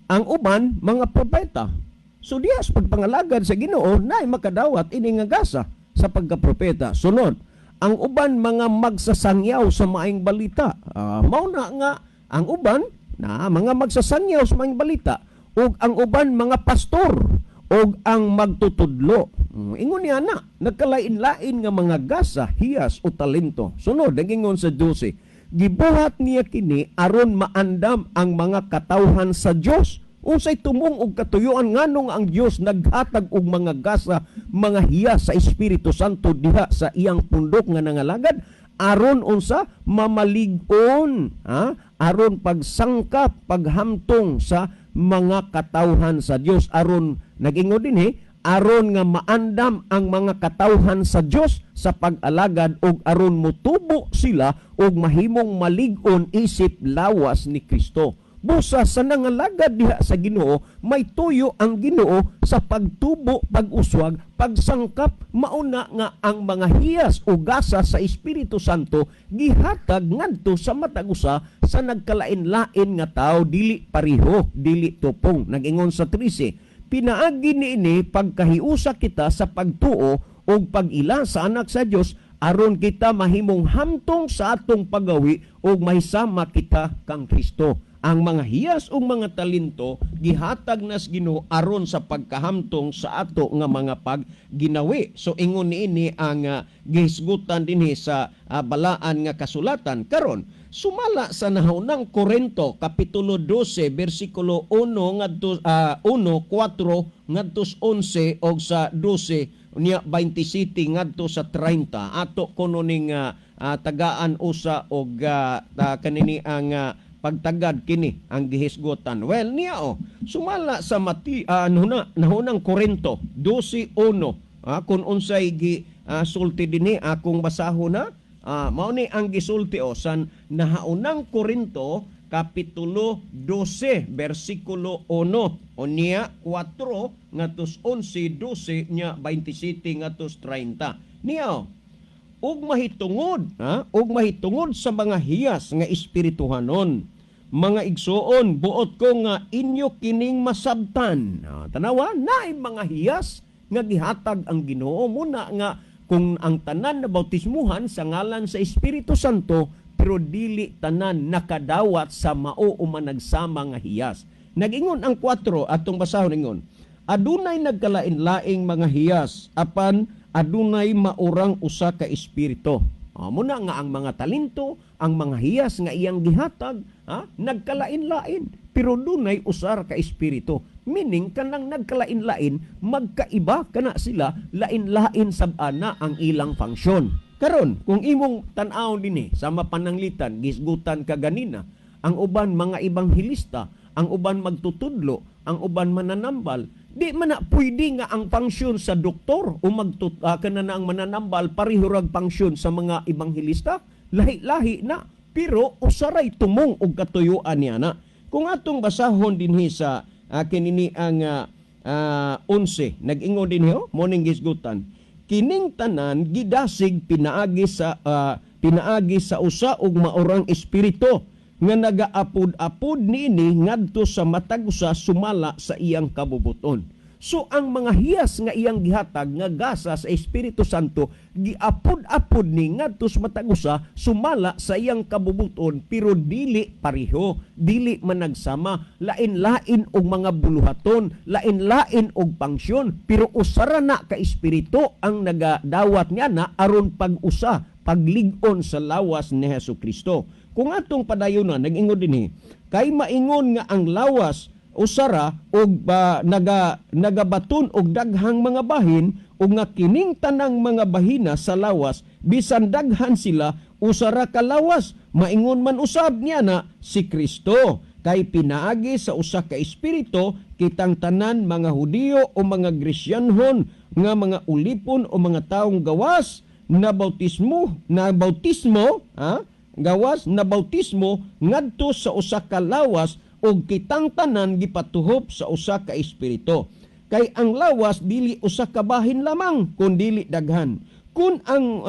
Ang uban mga propeta. So diha sa pagpangalagad sa Ginoo naay makadawat ini nga gasa sa pagkapropeta. Sunod. Ang uban mga magsasangyaw sa maayong balita. Mao na nga ang uban na mga magsasangyaw sa maayong balita ug ang uban mga pastor ug ang magtutudlo. Ingon niya na, nagkalain-lain nga mga gasa, hiyas o talento. Sunod, nagingon sa 12, gibuhat niya kini aron maandam ang mga katawhan sa Dios. Unsay tumong og katuyuan nganong ang Dios naghatag og mga gasa, mga hiyas sa Espiritu Santo diha sa iyang pundok nga nangalagad? Aron unsa? Mamalig-on, ha? Aron pagsangkap, paghamtong sa mga katawhan sa Dios, aron nagingon dinhi, aron nga maandam ang mga katawhan sa Dios sa pag-alagad ug aron motubo sila ug mahimong malig-on isip lawas ni Kristo. Busa sa nangalagad diha sa Ginoo, may tuyo ang Ginoo sa pagtubo, pag-uswag, pagsangkap, mauna nga ang mga hiyas o gasa sa Espiritu Santo gihatag ngadto sa matag usa sa nagkalain-lain nga tao, dili pareho, dili tupong. Nag-ingon sa 13, pinaagi niini pagkahiusa kita sa pagtuo ug pag-ila sa anak sa Dios aron kita mahimong hamtong sa atong pagawi ug mahisama kita kang Kristo. Ang mga hiyas ug mga talento gihatag nas Ginoo aron sa pagkahamtong sa ato nga mga pagginawi. So ingon niini ang gihisgutan dinhi sa balaan nga kasulatan. Karon sumala sa nahaunang Korinto kapitulo 12 bersikulo 1 ngadto 1 4 ngadto 11 og sa 12 niya 27 ngadto sa 30 ato kuno ning tagaan usa og kanini ang pagtagad kini ang gihisgutan. Well, niya oh, sumala sa Mati nahunang Korinto 12:1, kung unsay gi sulti dinhi akong basahon na, mao ni ang gisulti o san nahaunang Korinto Kapitulo 12 bersikulo 1, unya 4 ngadto 11, 12 nya 27 ngadto 30. Niya, ug mahitungod, ha, ug mahitungod sa mga hiyas nga espirituhanon, mga igsuon, buot ko nga inyo kining masabtan. Ah, tanawa, naay mga hiyas nga gihatag ang Ginoo. Muna nga kung ang tanan na bautismuhan sa ngalan sa Espiritu Santo, pero dili tanan nakadawat sa mao o managsama nga hiyas. Nagingon ang 4, atong basahon, ingon, "Adunay nagkalain-laing mga hiyas, apan adunay maurang usa ka espiritu." Ah, muna nga ang mga talento, ang mga hiyas nga iyang gihatag, ha, nagkalain-lain, pero dunay usar ka espiritu. Meaning kanang nagkalain-lain, magkaiba kana sila, lain-lain sab ana ang ilang function. Karon, kung imong tan-aw dinhi sa mapananglitan, gisgutan ka ganina, ang uban mga ebanghelista, ang uban magtutudlo, ang uban mananambal, di man na pwede nga ang function sa doktor o kana na ang mananambal pareho rag function sa mga ebanghelista. Lahi-lahi na, pero usaray tumong og katuyuan niya na. Kung atong basahon dinhi sa kinini ang 11, nag-ingon dinhi, oh, morning gisgutan, kining tanan gidasig pinaagi sa usa ug maurang espiritu nga nagaapod-apod niini ngadto sa matag usa sumala sa iyang kabubuton. So ang mga hiyas nga iyang gihatag nga gasa sa Espiritu Santo, giapod-apod ni ngadto sa matag usa sumala sa iyang kabubuton, pero dili pareho, dili managsama, lain-lain og mga buluhaton, lain-lain og pangsyon, pero usara na ka espiritu ang nagadawat niya na aron pag-usa, paglig-on sa lawas ni Hesus Kristo. Kung atong padayonan, nag-ingon dinhi, kay maingon nga ang lawas usara og nagabaton og daghang mga bahin, ug nga kining tanang mga bahina sa lawas, bisan daghan sila, usara ka lawas, maingon man usab niya na si Kristo. Kay pinaagi sa usa ka espiritu kitang tanan, mga Hudiyo o mga Gresyanhon, nga mga ulipon o mga taong gawas, na bautismo, ha, gawas na bautismo ngadto sa usa ka lawas, ug kitang tanan gipatuhop sa usa ka espiritu. Kay ang lawas dili usa ka bahin lamang, kun dili daghan. Kung ang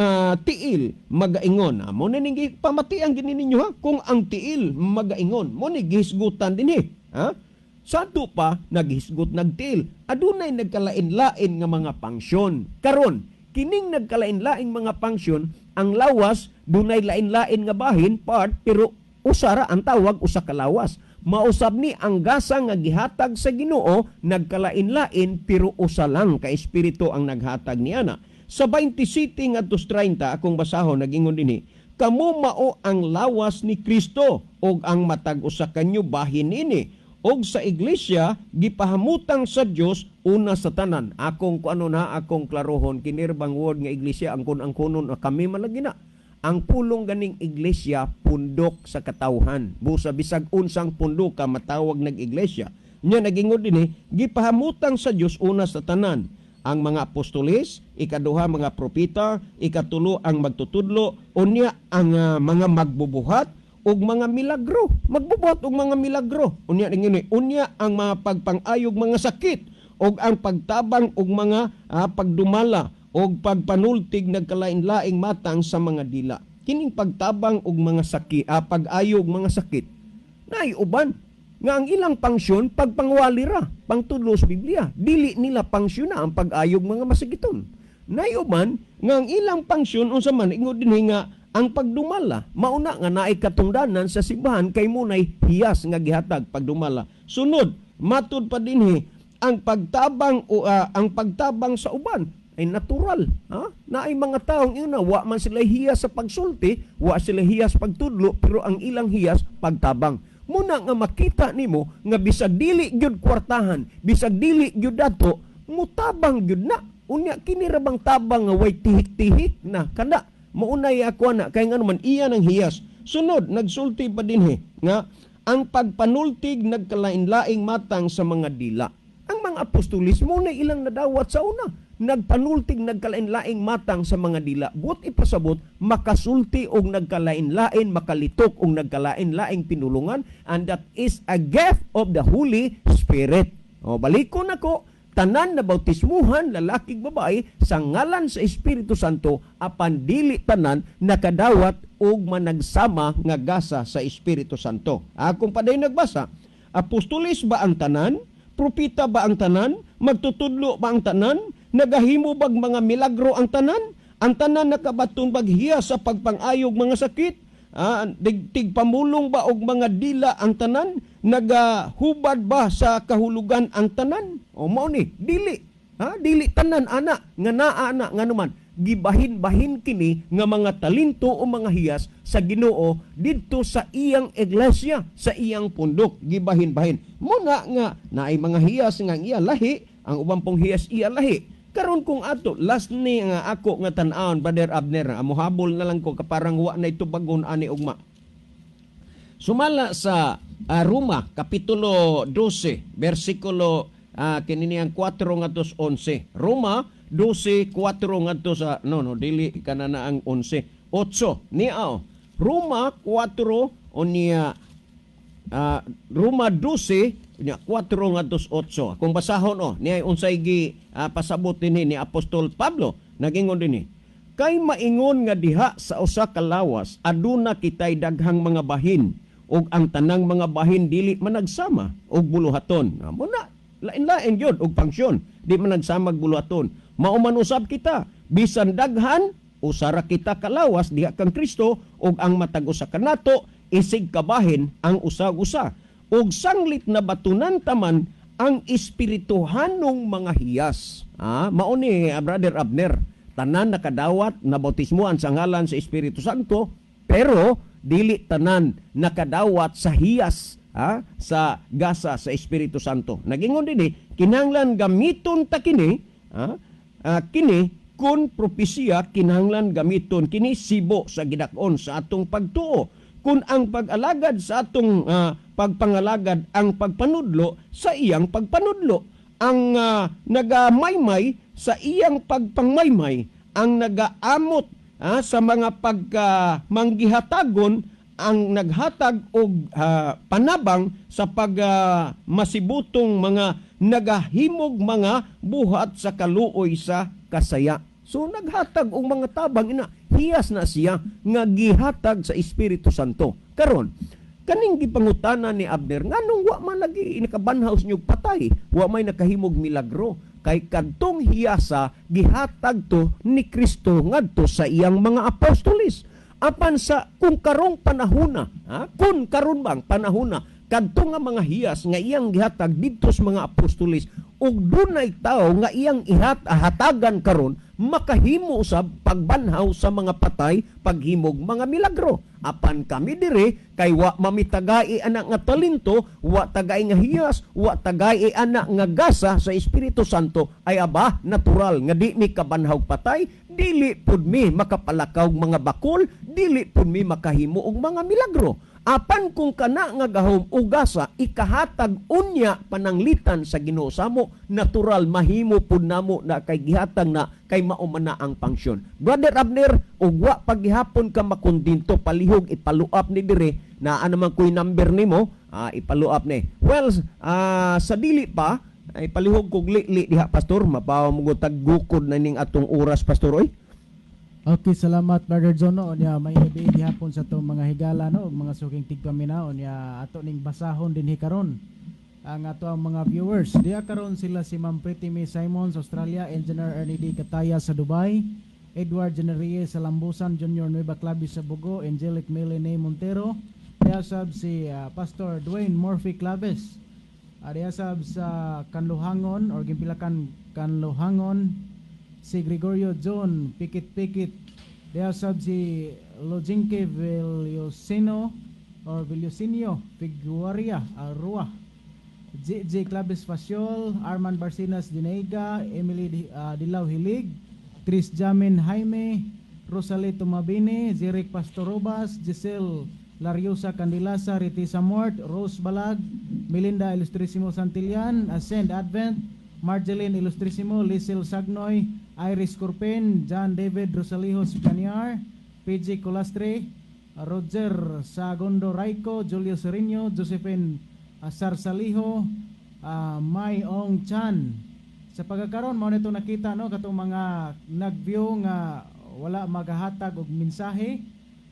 tiil magaingon, mo na ning pamatian gini ninyo, ha, kung ang tiil magaingon, mo ni gihisgutan dinhi, ha. Sadto pa naghisgot nagtiil, adunay nagkalain-lain nga mga pangsyon. Karon, kining nagkalain-laing mga pangsyon, ang lawas dunay lain-lain nga bahin, part, pero usara ang tawag, usa ka lawas. Mausab ni ang gasa nga gihatag sa Ginoo nagkalain-lain, pero usa lang ka espiritu ang naghatag niana. Sa 27 ngadto 30 akong basahon, nagingon dinhi, "Kamo mao ang lawas ni Kristo ug ang matag usa kanyo bahin niini. Og sa iglesia gipahamutang sa Dios una sa tanan." Akong kuano na, akong klarohon kini bang word nga iglesia, ang kunon kami malagi na. Ang pulong ganing iglesia, pundok sa katawhan. Busa bisag unsang pundok ka matawag nag iglesia. Nya nagingon dinhi, gipahamutang sa Dios una sa tanan ang mga apostoles, ikaduha mga propeta, ikatulo ang magtutudlo, unya ang mga magbubuhat og mga milagro. Magbubuhat og mga milagro. Unya ngini, unya ang mga pagpang-ayog mga sakit og ang pagtabang og mga pagdumala og pagpanultig nagkalain-laing matang sa mga dila. Kining pagtabang og mga sakit, pag-ayo og mga sakit, naay uban nga ang ilang pangsyon pagpangwali ra, pangtudlo sa Biblia. Dili nila pangsyon na ang pag-ayog mga masakiton. Naay uban nga ang ilang pangsyon unsa man, ingon dinhi nga ang pagdumala, mauna nga naay katungdanan sa simbahan kay munay hiyas nga gihatag pagdumala. Sunod, matud pa dinhi ang pagtabang o ang pagtabang sa uban ay natural, ha? Naay mga taong ina wa man sila hiyas sa pagsulti, wa sila hiyas pagtudlo, pero ang ilang hiyas pagtabang. Muna nga makita nimo nga bisag dili gyud kwartahan, bisag dili gyud dato, mutabang gyud na. Unya kini ra bang tabang nga way tihik-tihik na kana maunay ako na kay ngano man iya nang hiyas. Sunod, nagsulti pa dinhi nga ang pagpanultig nagkalain-laing matang sa mga dila. Ang mga apostolis mo na ilang nadawat sa una. nagpanultig nagkalain-laing matang sa mga dila. Buot ipasabot, makasulti og nagkalain-lain, makalitok og nagkalain-laing pinulungan, and that is a gift of the Holy Spirit. O, balikon ako, tanan na bautismuhan, lalaki, babae, sa ngalan sa Espiritu Santo, apan dili tanan nakadawat og managsama nga gasa sa Espiritu Santo. Akong padayon nagbasa, apostolis ba ang tanan? Propita ba ang tanan? Magtutudlo ba ang tanan? Nagahimo bag mga milagro ang tanan? Ang tanan nakabaton bag hiya sa pagpangayog mga sakit? Tigpamulong ba og mga dila ang tanan? Nagahubad ba sa kahulugan ang tanan? O mao ni, dili. Ha? Dili tanan ana nga naa ana, nganuman gibahin-bahin kini nga mga talento o mga hiyas sa Ginoo didto sa iyang iglesia, sa iyang pundok, gibahin-bahin. Muna nga naay mga hiyas nga ang iya lahi, ang uban pong hiyas iya lahi. Karon kung ato last ni nga ako nga tan-awon, Brother Abner, amo habol na lang ko kaparang wa na itubagon ani ugma. Sumala sa Roma kapitulo 12 bersikulo kini niyang 4 ngadto 11. Roma 12 4 ngadto sa, no, no, dili kana na ang 11. 8 niya. Roma 4 o niya, Roma 12 niya 4 ngadto 8. Kung basahon, oh, niya unsay gi pasabot dinhi ni Apostol Pablo, nagingon dinhi: "Kay maingon nga diha sa usa ka lawas aduna kitay daghang mga bahin, ug ang tanang mga bahin dili managsama og buluhaton." Mo na lain-lain gyud og function, di managsamag buluhaton. "Mao man usab kita, bisan daghan, usa ra kita ka lawas diha kang Kristo, ug ang matag usa kanato isig kabahin ang usa-usa. Ug sanglit na batunan taman ang espirituhanong mga hiyas." Mao ni, Brother Abner, tanan nakadawat na bautismuhan sa ngalan sa Espiritu Santo, pero dili tanan nakadawat sa hiyas, sa gasa sa Espiritu Santo. Nagingon dinhi, kinahanglan gamiton ta kini, kini kun propesiya, kinahanglan gamiton kini sibo sa gidak-on sa atong pagtuo. Kung ang pag-alagad sa atong pagpangalagad, ang pagpanudlo sa iyang pagpanudlo, ang nagamaymay sa iyang pagpangmaymay, ang nagaamot sa mga pagka manggihatagon, ang naghatag og panabang sa pag masibutong mga nagahimog mga buhat sa kaluoy sa kasaya. So naghatag og mga tabang ina, hiyas na siya nga gihatag sa Espiritu Santo. Karon, kaning gipangutana ni Abner, nganong wa man lagi nakabanhaw nyo patay, wa may nakahimog milagro? Kay kadtong hiyasa gihatag to ni Kristo ngadto sa iyang mga apostolis. Apan sa kung karong panahona, ha? Kung karon bang panahona, kadto nga mga hiyas nga iyang gihatag didto sa mga apostolis ug dunay tawo nga iyang ihat hatagan karon, makahimo usab pagbanhaw sa mga patay, paghimog mga milagro. Apan kami dire kay wa mamitagai ana nga talento, wa tagay nga hiyas, wa tagay ana nga gasa sa Espiritu Santo, ay aba, natural nga di mi kabanhaw patay, dili pud mi makapalakaw mga bakol, dili pud mi makahimo og mga milagro. Apan kung kana nga gahom o gasa ikahatag unya pananglitan sa Ginoo samo, natural mahimo pud namo na kay gihatag na, kay mao man na ang function. Brother Abner, ug wa paghihapon ka makontento, palihog i-follow up ni dire na ano man ko'y number nimo, i-follow up ni. Well, sa dili pa ay palihog kog li diha, pastor, mapaw mo taggukod na ning atong oras, pastor, oy. Okay, salamat, Brother John, no. Nya may gabi gihapon sa atong mga higala, no, ug mga suking tigpaminaw. Nya ato ning basahon dinhi karon ang ato ang mga viewers. Diha karon sila si Ma'am Pretty May Simon sa Australia, Engineer Ernie D. Kataya sa Dubai, Edward Generie sa Lambusan, Junior Nueva Clavis sa Bugo, Angelic Melanie Montero, diha sab si Pastor Dwayne Murphy Claves. Diha sab sa Kanluhangon or Gimpilakan Kanluhangon si Gregorio John Pikit Pikit. Diha sab si Lojinke Villosino or Villosinio Figuaria Arua. J. Claves Faciol, Arman Barcinas Dineiga, Emily Dilaw Hilig, Tris Jamin Jaime, Rosalie Tumabini, Zirik Pastorobas, Giselle Lariosa Candilasa, Ritisa Mort, Rose Balag, Melinda Ilustrisimo Santillan, Ascend Advent, Marjeline Ilustrisimo, Lizel Sagnoy, Iris Corpen, John David Rosalijos Caniar, PG Colastre, Roger Sagondo Raico, Julio Serino, Josephine Sarsalijo, Mai Ong Chan. Sa pagkakaron mao nito nakita, no, katong mga nag-view nga wala magahatag og mensahe.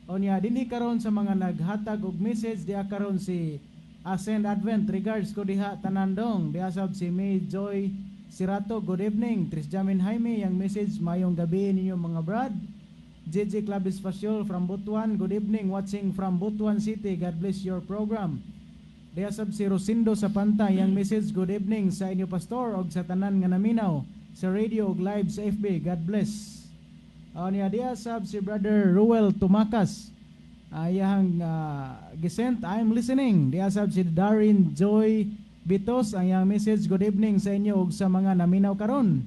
Unya dinhi karon sa mga naghatag og message diha karon, si Ascend Advent, "Regards ko diha tanandong." Diha sab si May Joy Sirato, "Good evening." Tris Jamin Jaime, yang message, "Mayong gabi ninyo, mga brad." JJ Clavis Faciol from Butuan, "Good evening, watching from Butuan City. God bless your program." Diha sab si Rosindo sa Pantay, yang message, "Good evening sa inyo, pastor, og sa tanan nga naminaw sa radio og live sa FB. God bless." Niya diha sab si Brother Ruel Tumakas. Ayahang gisent, "I'm listening." Diha sab si Darren Joy Bitos, ang iyang message, "Good evening sa inyo ug sa mga naminaw karon."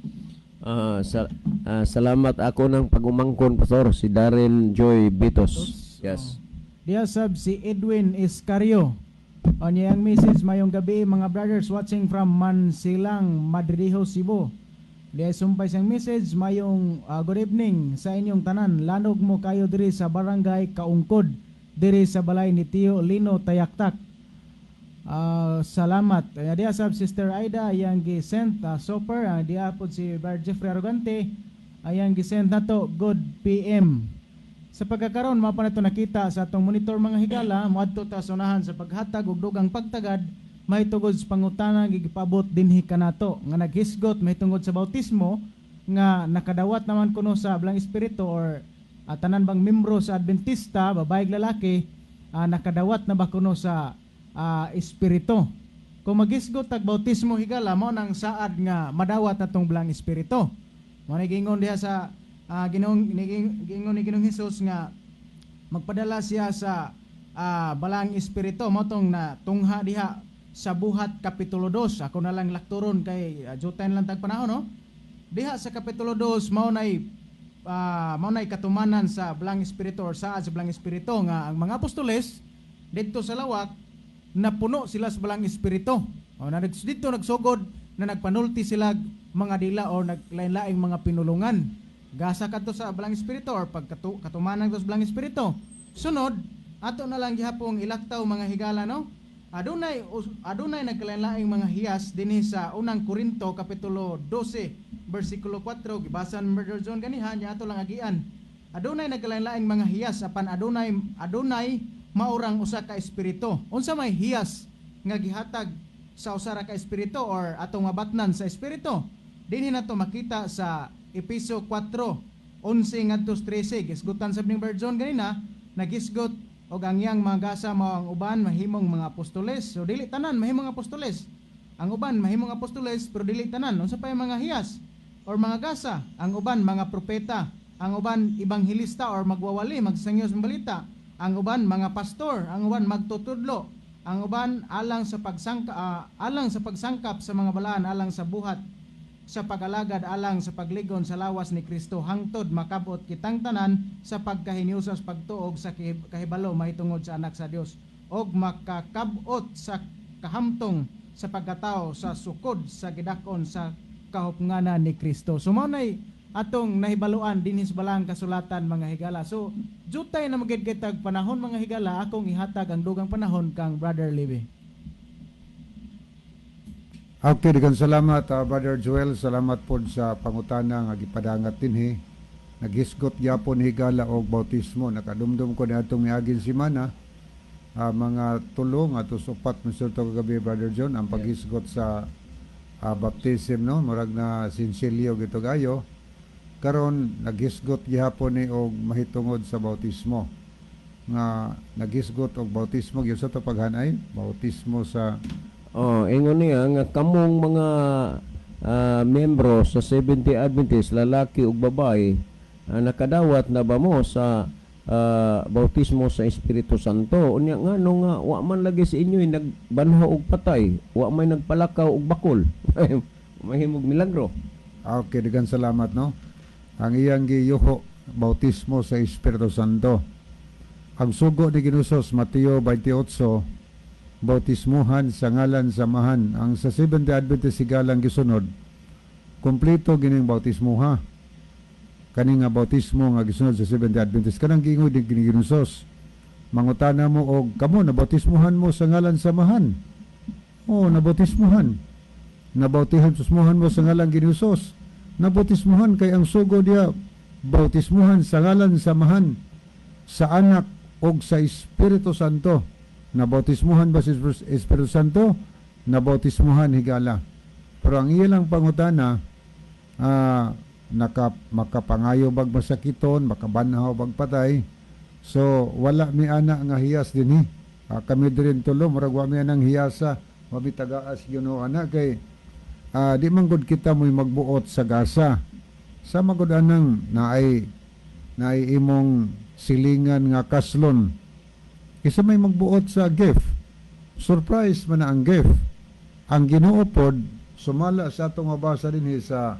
Salamat ako ng pagumangkon, pastor, si Darren Joy Bitos. Yes. Diha sab si Edwin Iscario. O niya ang message, "Mayong gabi, mga brothers, watching from Mansilang, Madridijo, Cebu." Diha sumpay siyang message, "Mayong good evening sa inyong tanan. Lanog mo kayo diri sa Barangay Kaungkod, diri sa balay ni Tio Lino Tayaktak. Salamat." Kaya diha sab Sister Aida yang gisent super, diha pod si Bar Jeffrey Arrogante ayang gisent nato, "Good PM." Sa pagkakaroon mao pa nato nakita sa atong monitor, mga higala, moadto ta sa unahan sa paghatag og dugang pagtagad mahitungod sa pangutana gigipabot dinhi kanato nga naghisgot mahitungod sa bautismo, nga nakadawat naman kuno sa Balang Espiritu or tanan bang membro sa Adventista, babae ug lalaki, nakadawat na ba kuno sa espiritu. Kung maghisgot tag bautismo, higala, mao nang saad nga madawat atong Balang Espiritu. Mao ni giingon diha sa Ginoong giingon ni Ginoong Hesus nga magpadala siya sa Balang Espiritu, mao tong na tungha diha sa Buhat kapitulo 2. Ako na lang lakturon kay jutan lang tag panahon, no. Diha sa kapitulo 2, mao nay katumanan sa Balang Espiritu or saad sa Balang Espiritu nga ang mga apostoles didto sa lawak napuno sila sa Balang Espiritu. O, na didto nagsugod na nagpanulti sila mga dila o naglain-laing mga pinulungan. Gasa kadto sa Balang Espiritu or pagkatu katumanan sa Balang Espiritu. Sunod, ato na lang gihapong ilaktaw, mga higala, no. Adunay nagkalain-laing mga hiyas dinhi sa Unang Korinto kapitulo 12 bersikulo 4, gibasa ni Brother John ganihan nya ato lang agian. Adunay nagkalain-laing mga hiyas apan adunay maurang usa ka espiritu. Unsa may hiyas nga gihatag sa usa ra ka espiritu or atong mabatnan sa espiritu? Dinhi nato makita sa Epeso 4:11 ngadto 13. Gisgutan sa ning Brother John ganina, nagisgot og ang iyang mga gasa mao ang uban mahimong mga apostoles. So dili tanan mahimong apostoles. Ang uban mahimong apostoles pero dili tanan. Unsa pa yung mga hiyas or mga gasa? Ang uban mga propeta, ang uban ebanghelista or magwawali, magsangyo sa balita, ang uban mga pastor, ang uban magtutudlo, ang uban alang sa pagsangkap sa mga balaan, alang sa buhat sa pag-alagad, alang sa pagligon sa lawas ni Kristo, hangtod makabot kitang tanan sa pagkahinusa sa pagtuog sa kahibalo mahitungod sa Anak sa Dios og makakabot sa kahamtong sa pagkatao sa sukod sa gidakon sa kahupnganan ni Kristo. So mao nay atong nahibaluan dinhi sa Balang Kasulatan, mga higala. So jutay na magid kitag panahon, mga higala, akong ihatag ang dugang panahon kang Brother Levi. Okay, daghang salamat, Brother Joel. Salamat pod sa pangutana nga gipadangat dinhi. Naghisgot gyapon, higala, og bautismo. Nakadumdum ko niadtong miaging semana, mga tulo ngadto sa upat misulto kagabi, Brother John, ang paghisgot sa baptism, no, murag na sinsilyo gito gayo. Karon naghisgot gihapon ni og mahitungod sa bautismo. Nga naghisgot og bautismo gyud sa to paghanay, bautismo sa Oh, ingon niya nga kamong mga membro sa Seventh-day Adventist, lalaki ug babae, nakadawat na ba mo sa bautismo sa Espiritu Santo? Unya ngano nga wa man lagi sa inyo nagbanhaw og patay, wa may nagpalakaw og bakol, mahimog milagro. Okay, daghang salamat, no. Ang iyang giyuho, bautismo sa Espiritu Santo. Ang sugo ni Ginoo Hesus, Mateo 28, bautismuhan sa ngalan sa Amahan. Ang sa Seventh-day Adventist, higalang gisunod. Kompleto gining bautismo ha. Kani nga bautismo nga gisunod sa Seventh-day Adventist kanang giingon din kini Ginoo. Mangutana mo og kamo nabautismuhan mo sa ngalan sa Amahan. Oh, nabautismuhan. Nabautismuhan mo sa ngalan Ginoo. Nabautismuhan kay ang sugo diya bautismuhan sa ngalan sa Amahan, sa Anak og sa Espiritu Santo. Nabautismuhan ba si Espiritu Santo? Nabautismuhan, higala. Pero ang iya lang pangutana, makapangayo bag masakiton, makabanhaw bag patay. So wala mi ana nga hiyas dinhi. Kami diri tulo murag wa mi anang hiyasa, wa mi tagaas Ginoo ana kay di man gud kita mo'y magbuot sa gasa. Sa magud anang naay imong silingan nga kaslon. Kisa may magbuot sa gift. Surprise man na ang gift. Ang Ginoo pod sumala sa atong mabasa dinhi sa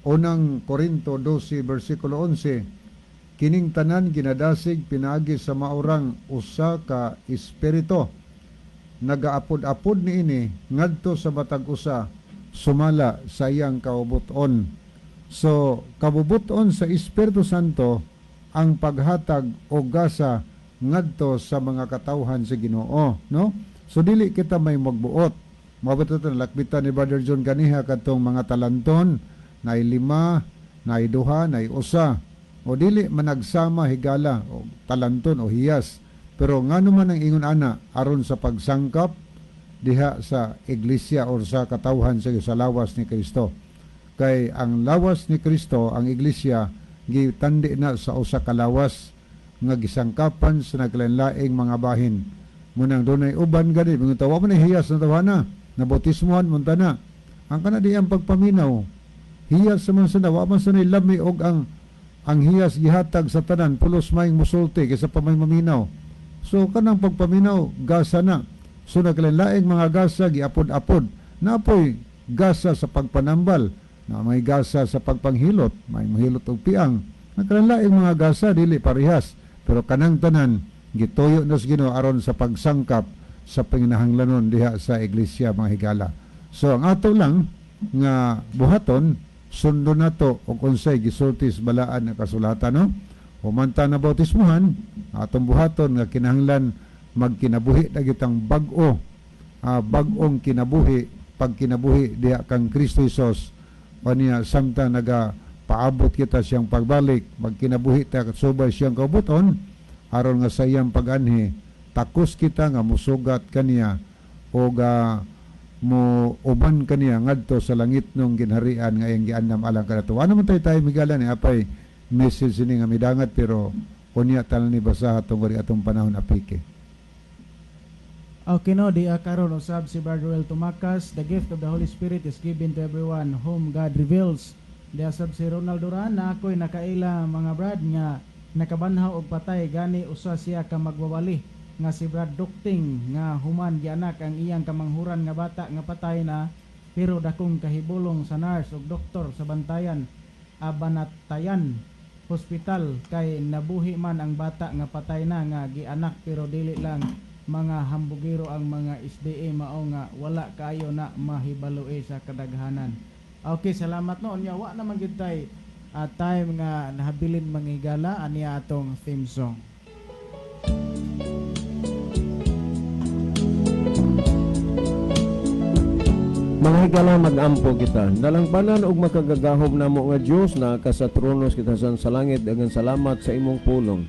unang Korinto 12 bersikulo 11, kining tanan ginadasig pinaagi sa maurang usa ka espiritu, nagaapod-apod niini ngadto sa matag usa sumala sa iyang kaubuton. So kabubuton sa Espiritu Santo ang paghatag og gasa ngadto sa mga katawhan sa Ginoo, no? So dili kita may magbuot. Mao ba ito lakbitan ni Brother John ganiha katong mga talanton, naay lima, naay duha, naay usa. O dili managsama, higala, o talanton o hiyas. Pero ngano man ang ingon ana aron sa pagsangkap diha sa iglesia or sa katawhan sa lawas ni Kristo. Kay ang lawas ni Kristo, ang iglesia, gitandi na sa usa ka lawas nga gisangkapan sa naglain-laing mga bahin. Munang dunay uban gani, mga tawa man hiyas na tawana, nabautismuhan mo na. Ang kana di ang pagpaminaw, hiyas sa man sa wa man sa lami og ang hiyas gihatag sa tanan pulos may musulti kaysa pa may maminaw. So kanang pagpaminaw gasa na. So naglain-laing mga gasa giapod-apod. Napoy gasa sa pagpanambal, na may gasa sa pagpanghilot, may mahilot og piang. Naglain-laing mga gasa dili parehas, pero kanang tanan gituyo na sa Ginoo aron sa pagsangkap sa panginahanglanon diha sa iglesia, mga higala. So ang ato lang nga buhaton, sundon nato og unsay gisulti sa balaan nga kasulatan, no? Humanta na bautismuhan, atong buhaton nga kinahanglan magkinabuhi na kitang bag-o, bag-ong kinabuhi, pagkinabuhi diha kang Kristo Hesus. Kaniya samtang naga paabot kita siyang pagbalik, magkinabuhi ta subay siyang kaubuton, aron nga sa iyang pag-anhi takos kita nga musugat kaniya o ga mo uban kaniya ngadto sa langit nung ginharian nga iyang giandam alang kanato. Ano man tayo tayo migala ni apay message ini nga midangat pero unya tanan ni basaha tungod atong panahon apike. Okay no, di karon usab si Brother Ruel Tumakas, the gift of the Holy Spirit is given to everyone whom God reveals. Di sab si Ronald Duran na ako'y nakaila mga brad nga nakabanhaw og patay gani usa siya ka magwawali nga si Brad Dukting nga human gianak ang iyang kamanghuran nga bata nga patay na pero dakong kahibulong sa nurse ug doktor sa Bantayan Abanatayan Hospital kay nabuhi man ang bata nga patay na nga gianak pero dili lang mga hambugero ang mga SDA mao nga wala kaayo na mahibaloe sa kadaghanan. Okay, salamat no. Unya wa naman gyud tay time nga nahabilin mangigala aniya atong theme song. Mga higala, mag-ampo kita. Dalangpanan og makagagahom namo nga Dios na ka sa tronos kita sa langit, daghang salamat sa imong pulong.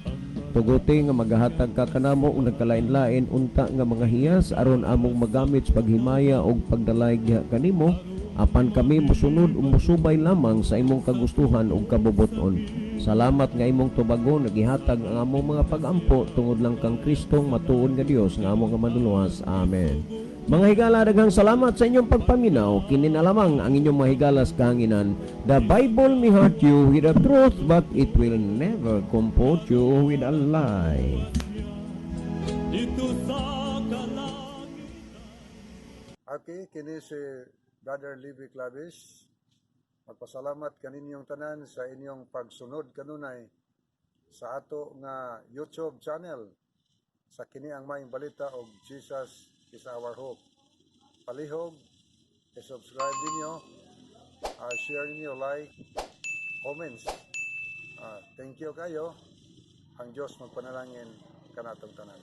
Tuguti nga magahatag ka kanamo og nagkalain-lain unta nga mga hiyas aron among magamit sa paghimaya og pagdalayg diha kanimo, apan kami mosunod ug mosubay lamang sa imong kagustuhan ug kabubuton. Salamat nga imong tubagon nagihatag ang among mga pag-ampo tungod lang kang Kristong matuod nga Dios nga among manluluwas. Amen. Mga higala, daghang salamat sa inyong pagpaminaw. Kini na lamang ang inyong mga higala sa kahanginan. The Bible may hurt you with the truth, but it will never comfort you with a lie. Dito sa kalangitan. Okay, kini si Brother Libby Clavis. Magpasalamat kaninyong tanan sa inyong pagsunod kanunay sa ato nga YouTube channel sa kini ang maayong balita og Jesus is our hope. Palihog, i-subscribe ninyo, Share niyo, like, comments. Thank you kayo. Ang Diyos magpanalangin kanatong tanan.